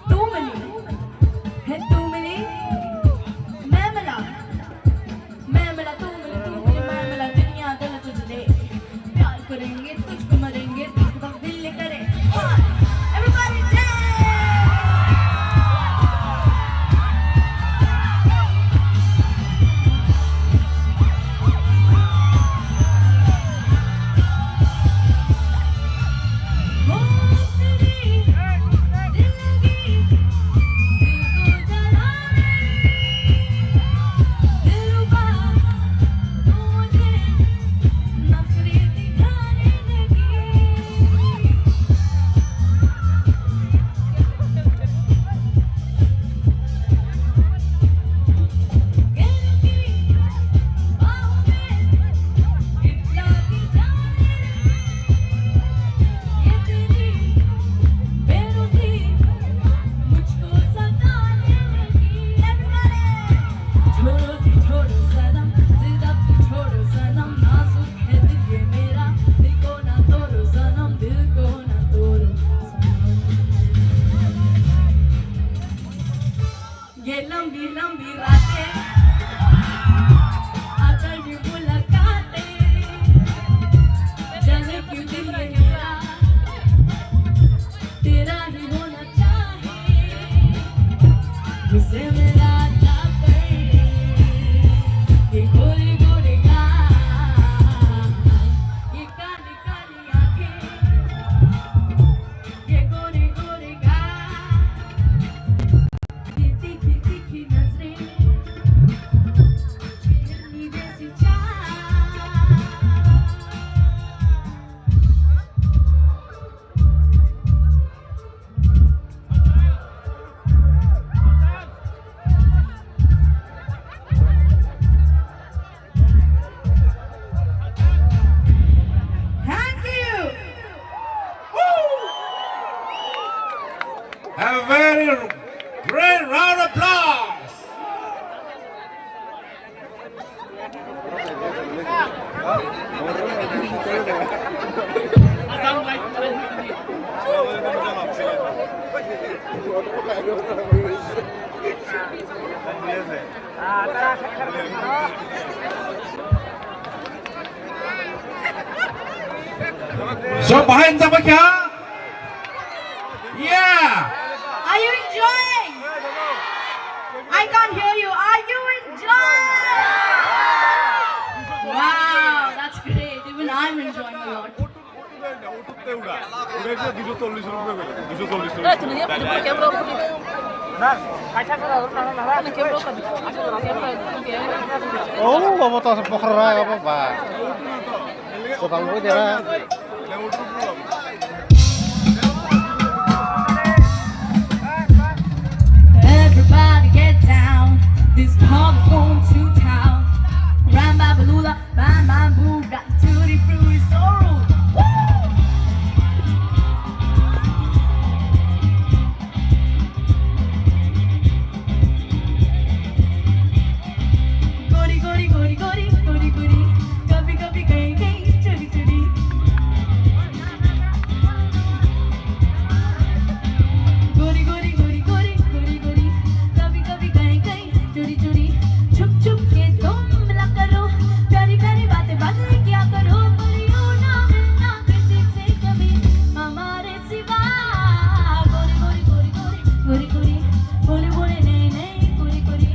Tumili, hey Tumili, Mamela, Mamela, Tumili, Tumili, Mamela, दुनिया गलत तुझे दे। प्यार करेंगे, तुझ पे मरेंगे, धक धक दिल ये करे। Everybody dance! ये लंबी लंबी रातें आकर भी मुलाकातें, जाने क्यों दिल ये मेरा तेरा ही होना चाहे, उसे मेरा जाकर ये गोरे गोरे गाल, ये काली काली आंखें, ये गोरे गोरे गाल। Thank you. Woo! A very great round of applause. So, bahai wngjakbai kha? Yeah. Are you enjoying? I can't hear you. Are you enjoying? Oh, baba, ta pokhora, baba. Kobang bo dera. Everybody get down. This party going to town. Ram Babalula, bam bam boom, got tutti frutti sorrow. Woo! Gori gori gori gori gori gori, kabhi kabhi gaye gaye chori chori. Gori gori gori gori gori gori, kabhi kabhi gaye gaye chori chori. Chup chup ke tum mila karo, pyari pyari baatein baatein kiya karo, boliyo na milna kisi se kabhi, hamare siwa. Gori gori gori gori gori gori, bole bole nahi nahi gori gori.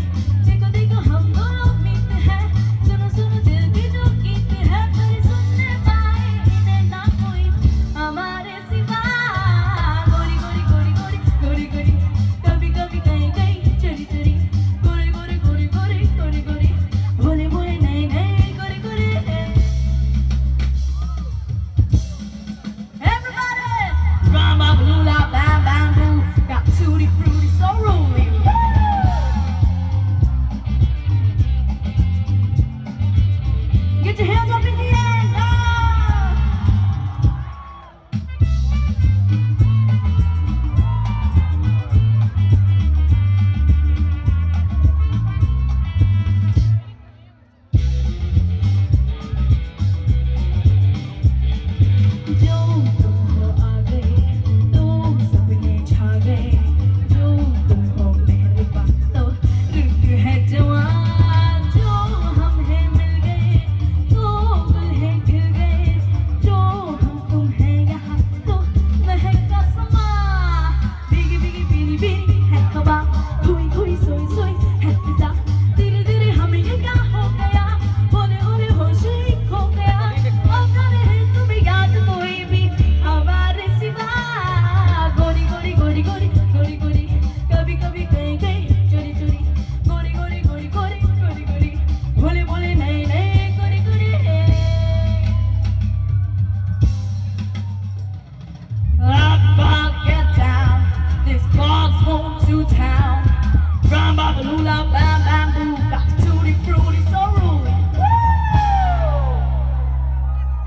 Dekho dekho hum dono meet hai, suno suno dil ki jo geet hai, par sunne paaye inhe na koi hamare siwa. Gori gori gori gori gori gori, kabhi kabhi gaye gaye chori chori. Gori gori gori gori gori gori, bole bole nahi nahi gori gori. Everybody! Ram Babalula, bam bam boom, got tutti frutti sorrow. Woo! Get your hands up in the air, go! जो तुम हो आ गए तो सपने छा गए, जो तुम हो मेहरबान तो रुत है जवान, जो हम हैं मिल गए तो गुल हैं खिल गए, जो हम तुम हैं यहाँ तो महका समा। Bigi bigi bini bini hai kaba, khui khui soi soi hai pisa. Dheere dheere hum ye kya ho gaya, bole bole hosh hi kho gaya. Ab na rahe tumhe yaad koi bhi hamare siwa. Gori gori gori gori gori gori, kabhi kabhi gaye gaye chori chori. Gori gori gori gori gori gori, bole bole nahi nahi gori gori. Up, up, get down. This dog's going to town. Ram Babalula, bam bam boom, got tutti frutti sorrow. Woo!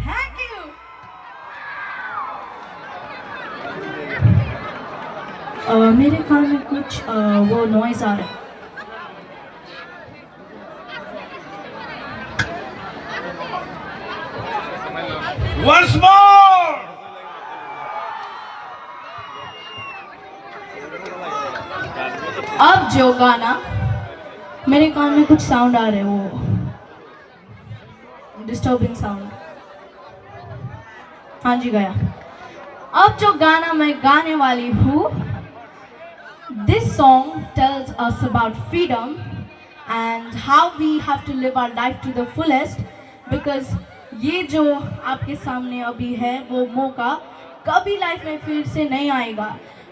Thank you. अ, मेरे कान में कुछ, अ, वो नॉइज़ आ रहा है। Once more! अब जो गाना मेरे कान में कुछ साउंड आ रहे, वो डिस्टर्बिंग साउंड। हाँ जी, गया। अब जो गाना मैं गाने वाली हूँ, this song tells us about freedom and how we have to live our life to the fullest, because ये जो आपके सामने अभी है, वो मौका कभी लाइफ में फिर से नहीं आएगा।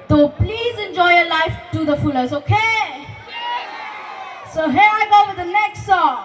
तो please enjoy your life to the fullest, okay? So here I go with the next song.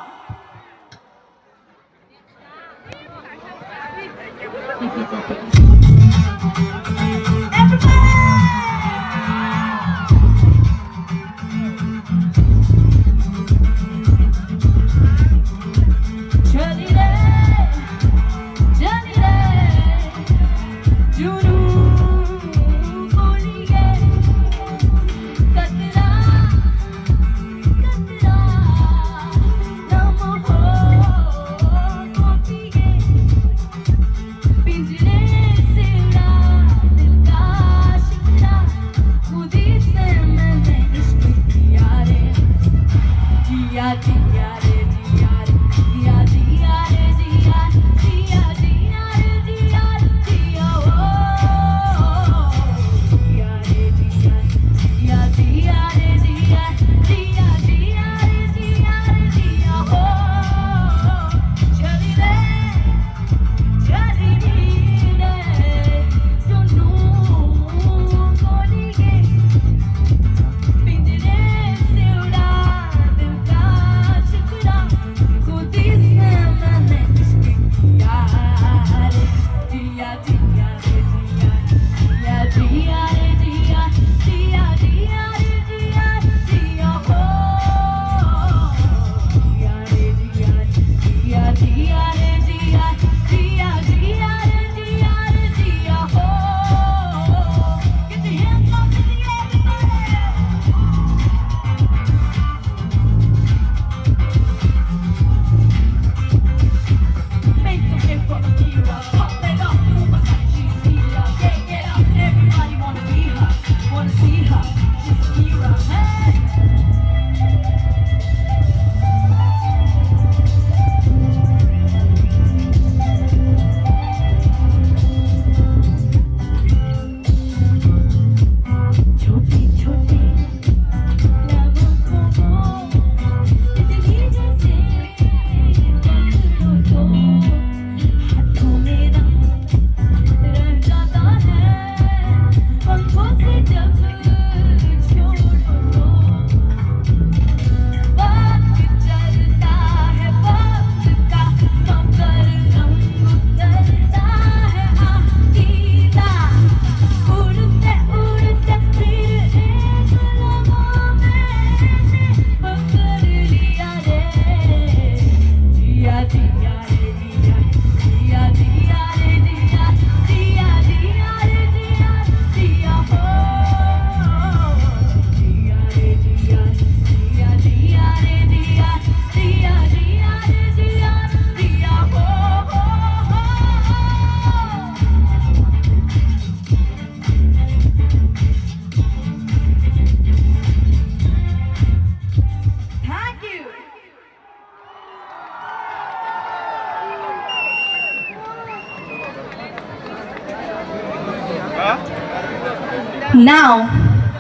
Now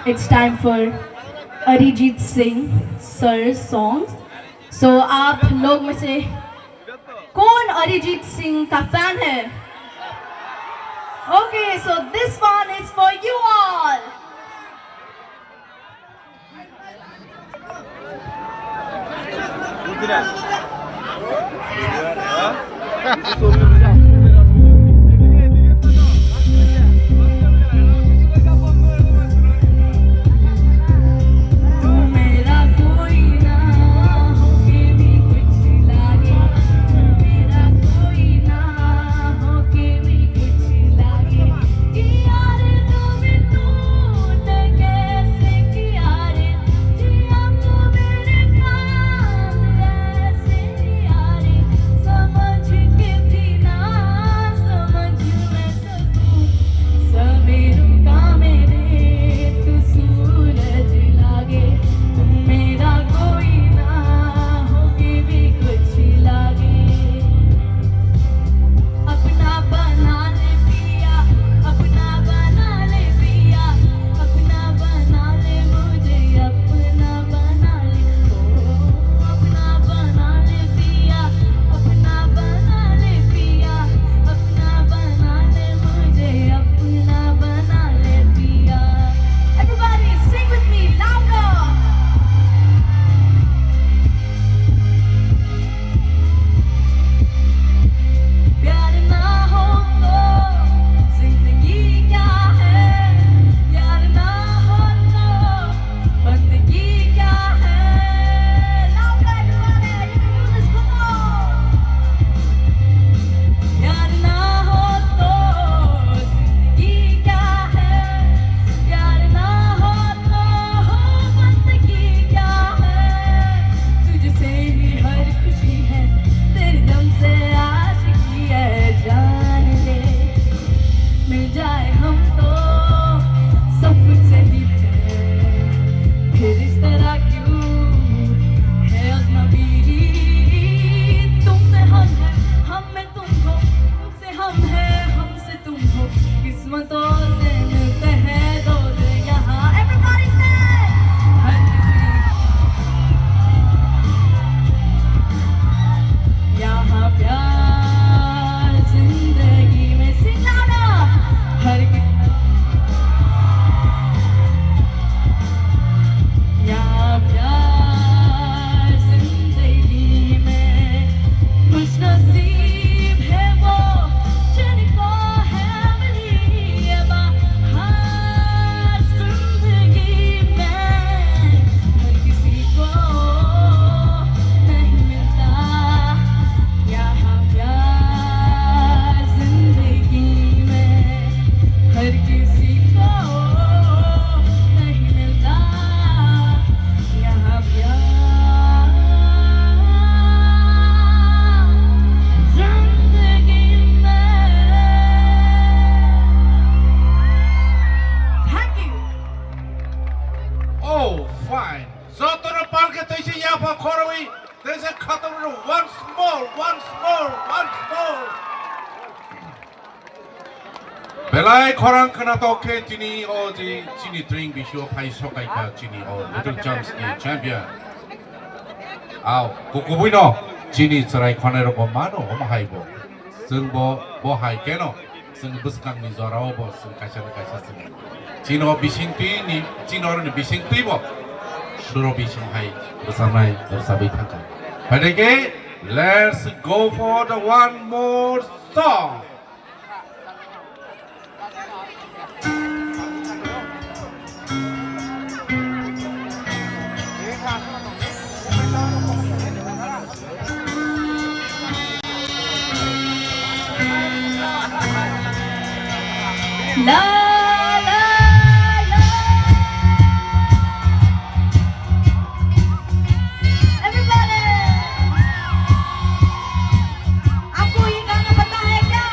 it's time for Arijit Singh sir songs. So आप लोग में से कौन अरिजीत सिंह का फैन है? Okay, so this one is for you all. Everybody sing with me louder. प्यार ना हो तो जिंदगी क्या है, प्यार ना हो तो बंदगी क्या है। Louder, everybody, you can do this, come on. प्यार ना हो तो जिंदगी क्या है, प्यार ना हो तो बंदगी क्या है। तुझसे ही हर खुशी है, तेरे दम से आशिकी है, जान ले। मिल जाए हम तो सब कुछ सही है, फिर इस तरह क्यों है अजनबी। तुम में हम है, हम में तुम हो, तुमसे हम है, हमसे तुम हो, किस्मतों से मिलते हैं दो दिल यहाँ। Everybody say, हर किसी यहाँ प्यार जिंदगी में, sing louder, हर किसी यहाँ प्यार जिंदगी में खुशनसीब है वो, जिनको है मिली ये बहार जिंदगी में। हर किसी को नहीं मिलता यहाँ प्यार जिंदगी में, हर किसी को नहीं मिलता यहाँ प्यार जिंदगी में। Thank you. Oh, fine. Jotono palke tei se yapha khorwi, tei se khatungno once more, once more, once more. Belai khorang khwnathok khe tini o je chini training bisio phai sokaikha chini o Little Champs ni champion. Ao, kukubuino chini chwrai khonai rokbo mano omo hai bo. Chwng bo, bo hai keno, chwng bwskangni jorao bo chwng kaisa na kaisa chwng. Chini o bising twi ni, chini oro ni bising twi bo. Suro bising hai bwchanai bwchabwi thangkha. Phaidai khe, let's go for the one more song. La, la, la। Everybody, आपको ये गाना पता है क्या?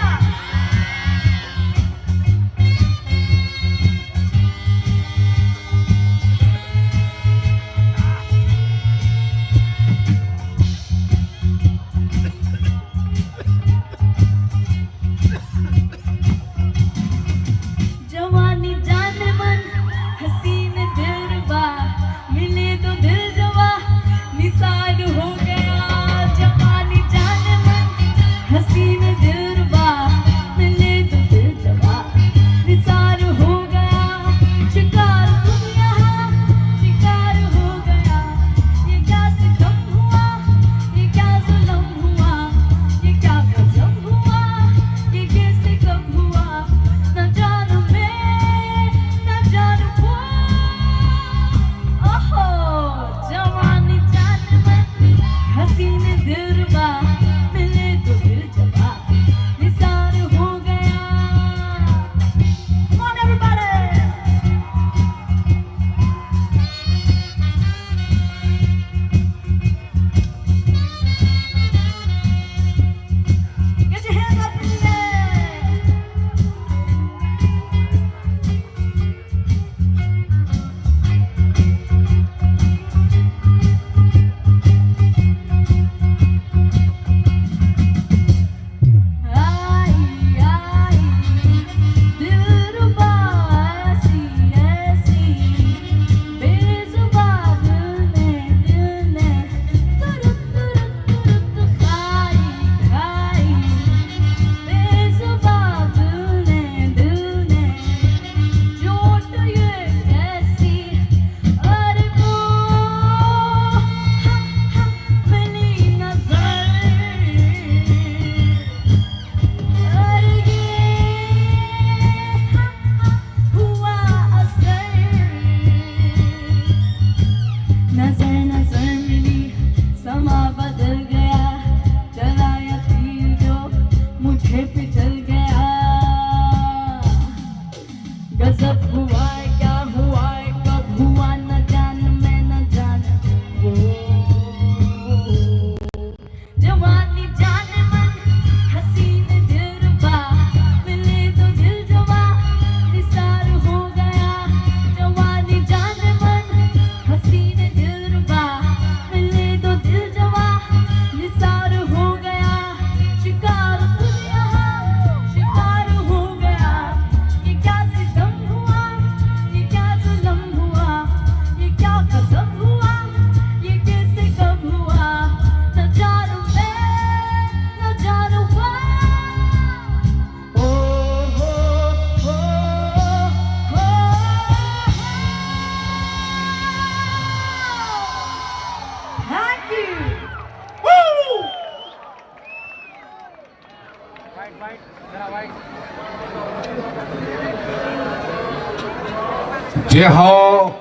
Je hao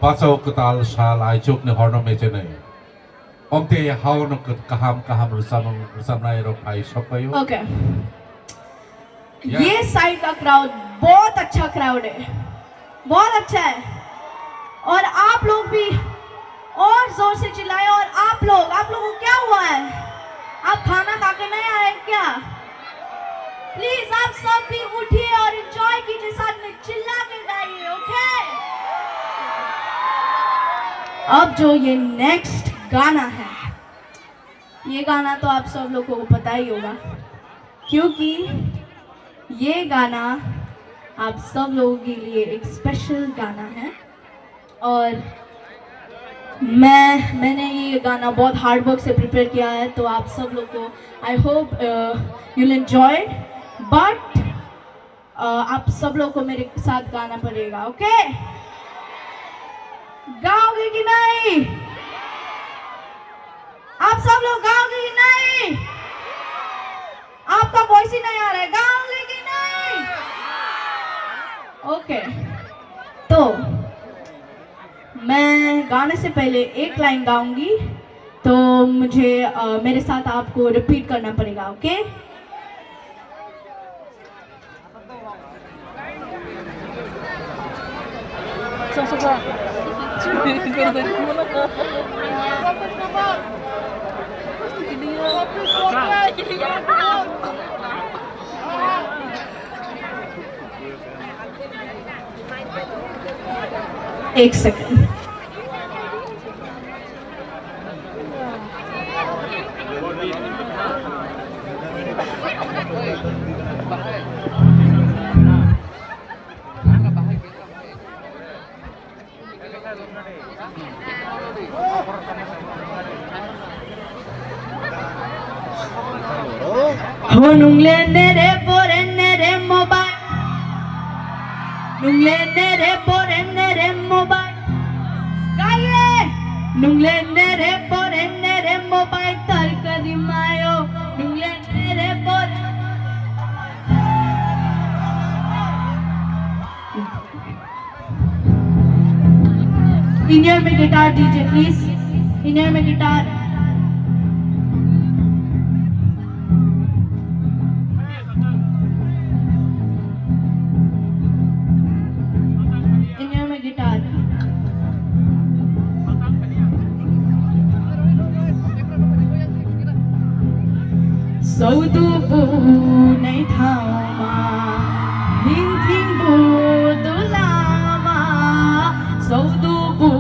bachao kwtal sal aichukni horno mechenai. Omte hao no kwt-, kaham kaham rwchapmung rwchapnai rok phai sokpaio. Okay. Yeah. ये साइड का क्राउड बहुत अच्छा क्राउड है, बहुत अच्छा है। और आप लोग भी और जोर से चिल्लाएं। और आप लोग, आप लोगों को क्या हुआ है? आप खाना खा के नहीं आए क्या? प्लीज आप सब भी उठिए और एंजॉय कीजिए, साथ में चिल्ला के गाइए, ओके? अब जो ये नेक्स्ट गाना है, ये गाना तो आप सब लोगों को पता ही होगा, क्योंकि ये गाना आप सब लोगों के लिए एक स्पेशल गाना है। और मैं मैंने ये गाना बहुत हार्ड वर्क से प्रिपेयर किया है, तो आप सब लोग को, I hope you will enjoy, but आप सब लोग को मेरे साथ गाना पड़ेगा, ओके? गाओगे कि नहीं? आप सब लोग गाओगे कि नहीं? आपका वॉइस ही नहीं आ रहा है, गाओगे कि नहीं? ओके, तो मैं गाने से पहले एक लाइन गाऊंगी, तो मुझे, अ, मेरे साथ आपको रिपीट करना पड़ेगा, ओके? एक second. Ho nungle nere pore nere mobile. Nungle nere pore nere mobile. Gaye. Nungle nere pore nere mobile tarkari mayo. Nungle nere pore. India में guitar D J please, India में गिटार। India में guitar. Saudu bu nai thauma, hinthing bu dulama, saudu bu.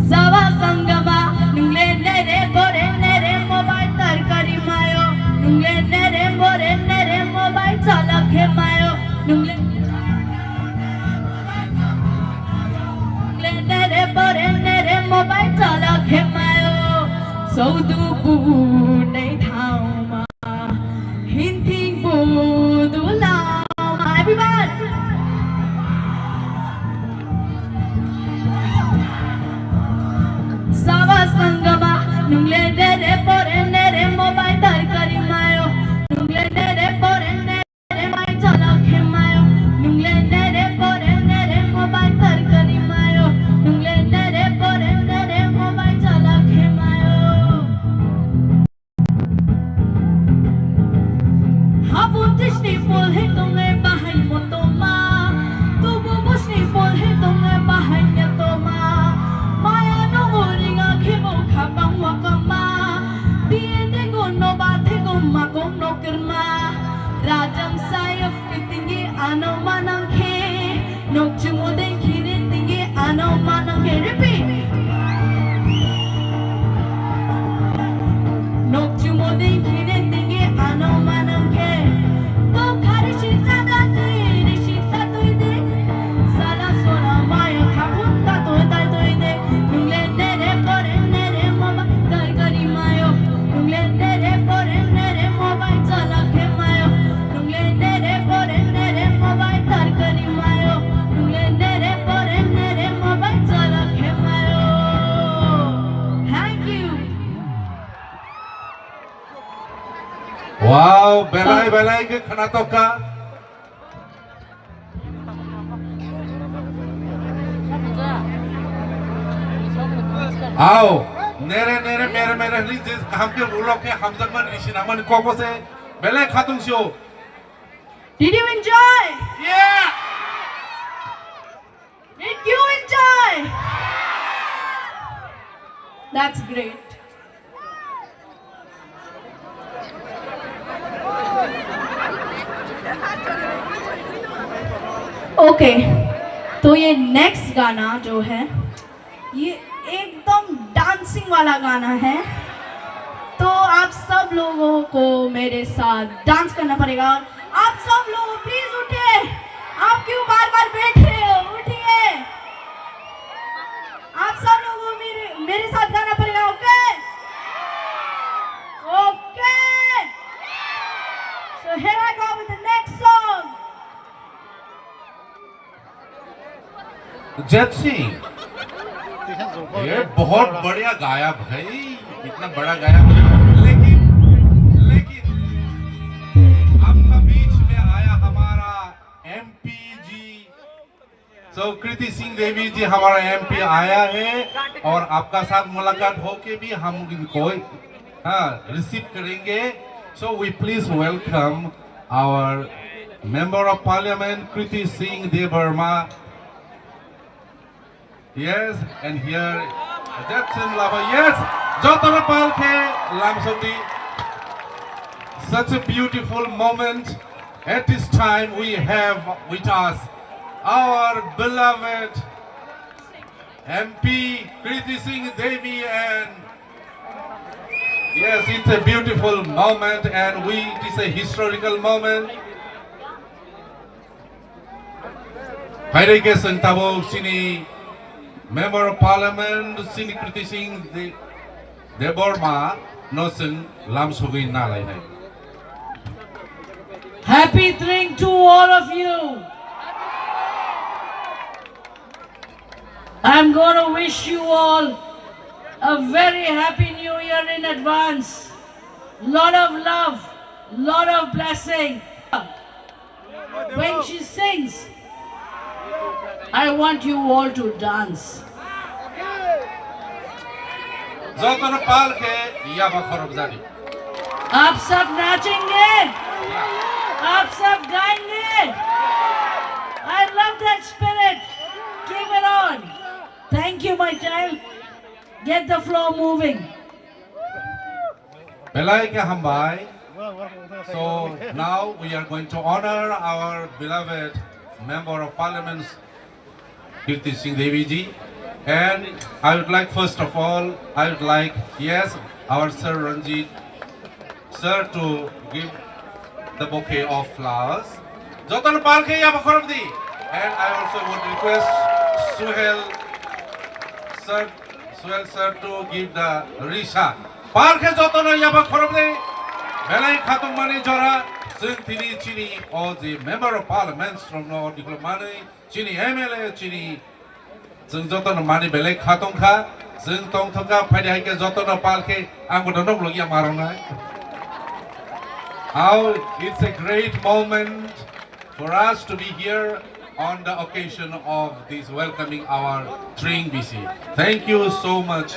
Sawa sangama, nungle nere bore nere mobile tarkari mayo, nungle nere bore nere mobile chalak he mayo, nungle Nere pore nere mobile chala khemayo. Saudu bu nei thauma. Hinting bu dulauma. Everyone. Sawa sangama. Nungle nere pore nere mobile tarkari mayo. Nungle nere pore nere Rajam sayap. Tinggi ano manang khe, nok chumo dei khini tinggi ano manang khe. Repeat. Nok chumo dei khini tinggi ano manang khe. To khari sita da tui, ri sita tui de. Sala sona maya khapun ta tui ta tui de. Nungle nere pore nere mama tarkari mayo. Nungle nere pore nere mobile chala khe mayo. Nungle nere pore nere mobile tarkari mayo. Nungle nere pore nere mobile chala khe mayo. Thank you. Wow, belai belai khe khna tokha. Ao, nere nere mere mere hwnwi je kaham khe ulo khe hamjakmani risi nangmani kok bo se belai khatung sio. Did you enjoy? Yeah! Did you enjoy? That's great. Okay, तो ये नेक्स्ट गाना जो है, ये एकदम डांसिंग वाला गाना है। तो आप सब लोगों को मेरे साथ डांस करना पड़ेगा। आप सब लोग प्लीज उठिए। आप क्यों बार बार बैठ रहे हो? उठिए। आप सब लोगों को मेरे, मेरे साथ गाना पड़ेगा, okay? Okay. So here I go with the next song. जैत सिंह, ये बहुत बढ़िया गाया भाई, इतना बड़ा गाया, लेकिन, लेकिन आपका बीच में आया हमारा एमपी जी, so कृति सिंह देवी जी हमारा एमपी आया है और आपका साथ मुलाकात होके भी हम इनको, हाँ, रिसीव करेंगे। So we please welcome our Member of Parliament Kriti Singh Debbarma. Yes, and here, Jackson Lava. Yes, jotono pal khe lamsokdi. Such a beautiful moment. At this time, we have with us our beloved M P Kriti Singh Devi, and yes, it's a beautiful moment, and we, it is a historical moment. Phairike chwng tabuk chini Member of Parliament, chini Kriti Singh De-, Debbarma no chwng lamsogwi nalainai. Happy Tring to all of you. I'm gonna wish you all a very happy new year in advance. Lot of love, lot of blessing. When she sings, I want you all to dance. Jotono pal khe yaba khorok jani. आप सब नाचेंगे, आप सब गाएंगे। I love that spirit. Keep it on. Thank you, my child. Get the floor moving. Belai khe hambai. So now we are going to honor our beloved Member of Parliament, Kirti Singh Devi ji. And I would like, first of all, I would like, yes, our Sir Ranjit sir to give the bouquet of flowers. Jotono pal khe yaba khorok di. And I also would request Suhel sir, Suhel sir to give the risha. Pal khe jotono yaba khorok di. Belai khatungmani jora, chwng tini chini o je Member of Parliament from no diklo manwi, chini M L A, chini, chwng jotono mani belai kha tongkha, chwng tongthokha, phaidi hai khe jotono pal khe ang bono nok logi ya marwnai. How it's a great moment for us to be here on the occasion of this welcoming our Tring B C. Thank you so much.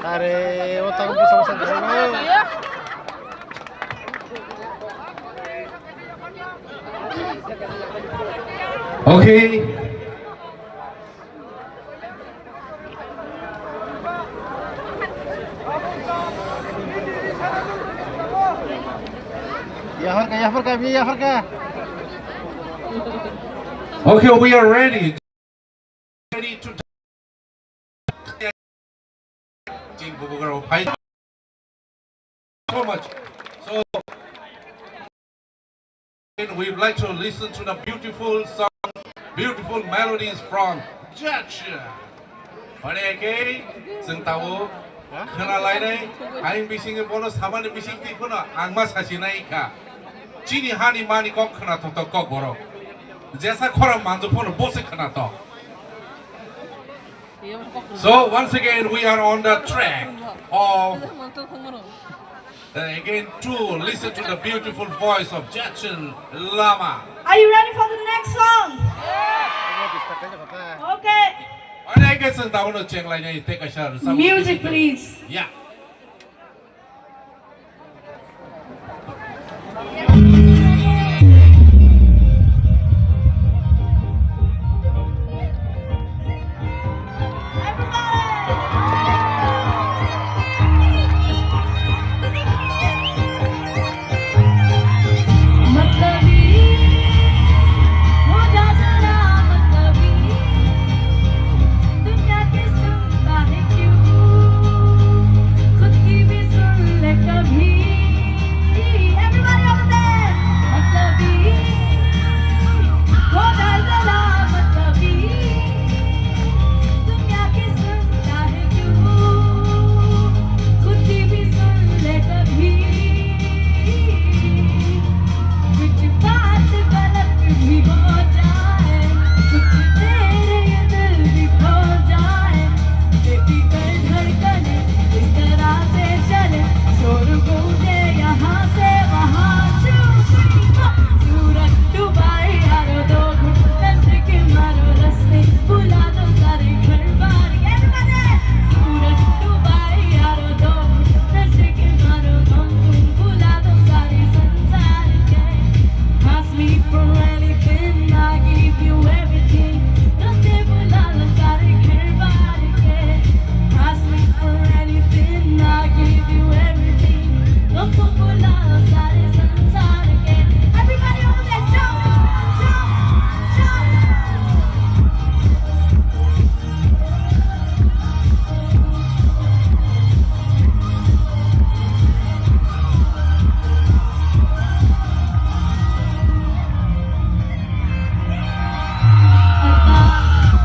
Are, o tago busa busa. Okay. Yaharka, yaharka, yaharka. Okay, we are ready. Ready to Chini bubagra phai so much. So, we would like to listen to the beautiful song, beautiful melodies from Georgia. Phaidi hai khe chwng tabuk khna lainai, ayang bising bono samani bising twi phano ang ma sachi nai kha. Chini hani mani kok khna thok thok kok borok. Jesa khorang manju phano bo se khna thok. So once again, we are on the track of, uh, again, to listen to the beautiful voice of Jetsun Lama. Are you ready for the next song? Okay. Music, please. Yeah. दुनिया की सुनता है क्यों, खुद की भी सुन ले कभी। Everybody over there, मतलबी, हो जा जरा मतलबी। दुनिया की सुनता है क्यों, खुद की भी सुन ले कभी। कुछ बात गलत भी हो जाए, कुछ देर ये दिल भी खो जाए, बेफिकर धड़कने इस तरह से चले, शोर गूंजे यहाँ से वहाँ। सूरज डुबाए यारो, दो घुट नशे के मारो, रस्ते भुला दो सारे घर बार। Everybody! सूरज डुबाए यारो, दो घुट नशे के मारो, गम तुम भुला दो सारे संसार के। Ask me for anything, I give you everything. रस्ते भुला दो सारे घर बार के। Ask me for anything, I give you everything. गम तुम भुला दो सारे संसार के। Everybody over there, jump, jump, jump. पता,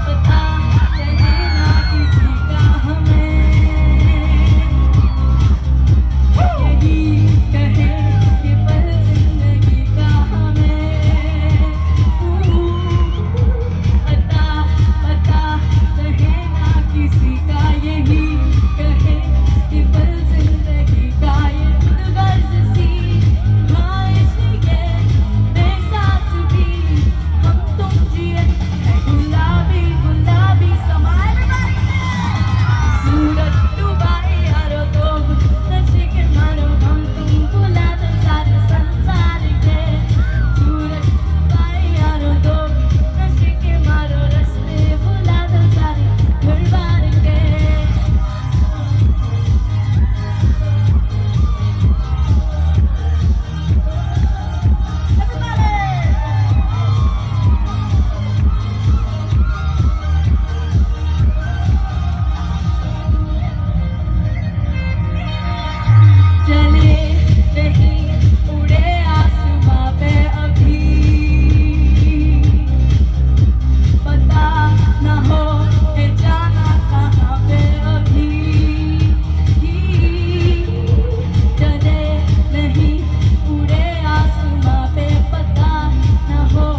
पता चले ना किसी का हमें, यही कहे ये पल जिंदगी का हमें। पता, पता चले ना किसी का, यही कहे ये पल जिंदगी का, ये खुद गर्ज सी ख्वाहिश ये बेसास भी हम तुम जिए है गुलाबी गुलाबी समा। Everybody! सूरज डुबाए यारो, दो घुट नशे के मारो, गम तुम भुला दो सारे संसार के। सूरज डुबाए यारो, दो घुट नशे के मारो, रस्ते भुला दो सारे घर बार के। चले नहीं उड़े आसमां पे अभी, पता ना हो है जाना कहाँ पे अभी। चले नहीं उड़े आसमां पे, पता ना हो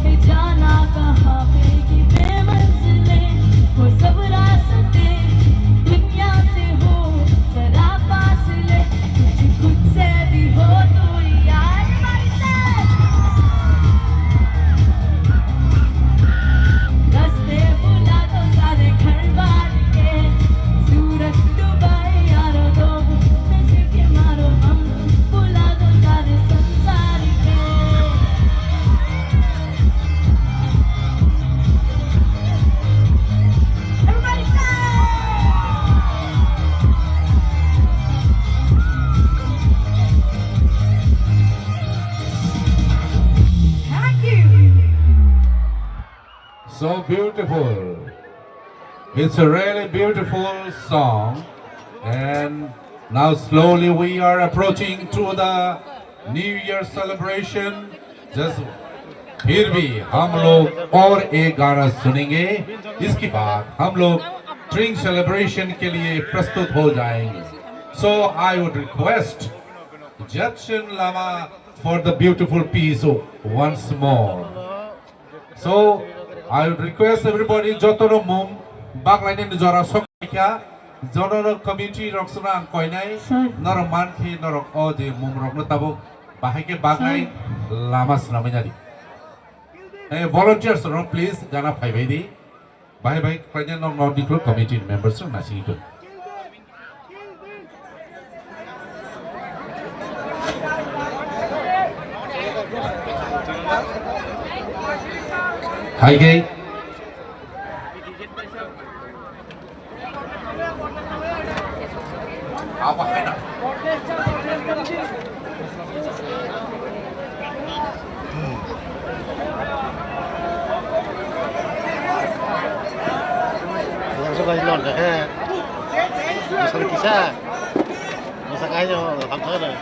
है जाना कहाँ पे। ये बेमंजिलें हो सब रास्ते, दुनिया से हो जरा फासले, कुछ खुद से भी हो दूरियां। Everybody say, रस्ते भुला दो सारे घर बार के, सूरज डुबाए यारो, दो घुट नशे के मारो, गम तुम भुला दो सारे संसार के। Everybody say! Thank you. So beautiful. It's a really beautiful song. And now slowly we are approaching to the New Year celebration. Just फिर भी हम लोग और एक गाना सुनेंगे, इसके बाद हम लोग drink celebration के लिए प्रस्तुत हो जाएंगे। So I would request Jetsun Lama for the beautiful piece once more. So I would request everybody, jotono mum Baklainani jora sok kha, jono no committee rok suna ang koinai, Sir. Norok man khe norok o je mum rok no tabuk bahai khe bagnai Sir. Lama swnamwi nadi. Eh, volunteers rok please gana phaibai di. Bahai bai khlaina nok nok diklo committee members rok nasing itu. Hai khe. Apa hai na? Yang suka ilon deh. Masalah kisah. Masak aja, kamu tahu deh.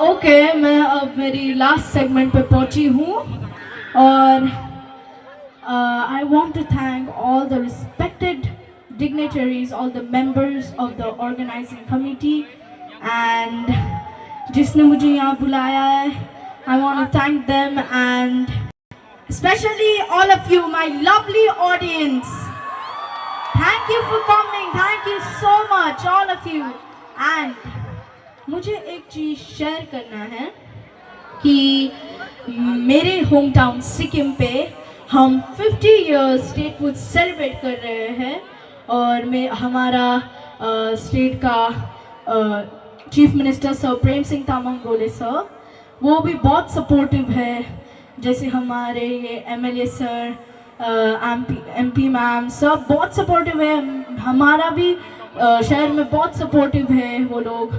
Okay, मैं अब मेरी last segment पे पहुंची हूँ। और I want to thank all the respected dignitaries, all the members of the organizing committee, and जिसने मुझे यहाँ बुलाया है, I want to thank them and especially all of you, my lovely audience. Thank you for coming. Thank you so much, all of you. And मुझे एक चीज शेयर करना है कि मेरे होम टाउन सिक्किम पे हम फिफ्टी ईयर्स स्टेटहुड सेलिब्रेट कर रहे हैं। और मैं हमारा स्टेट का चीफ मिनिस्टर सर प्रेम सिंह तामांग गोले सर, वो भी बहुत सपोर्टिव है। जैसे हमारे ये MLA sir, MP MP ma'am, सब बहुत सपोर्टिव है। हमारा भी शहर में बहुत सपोर्टिव है वो लोग।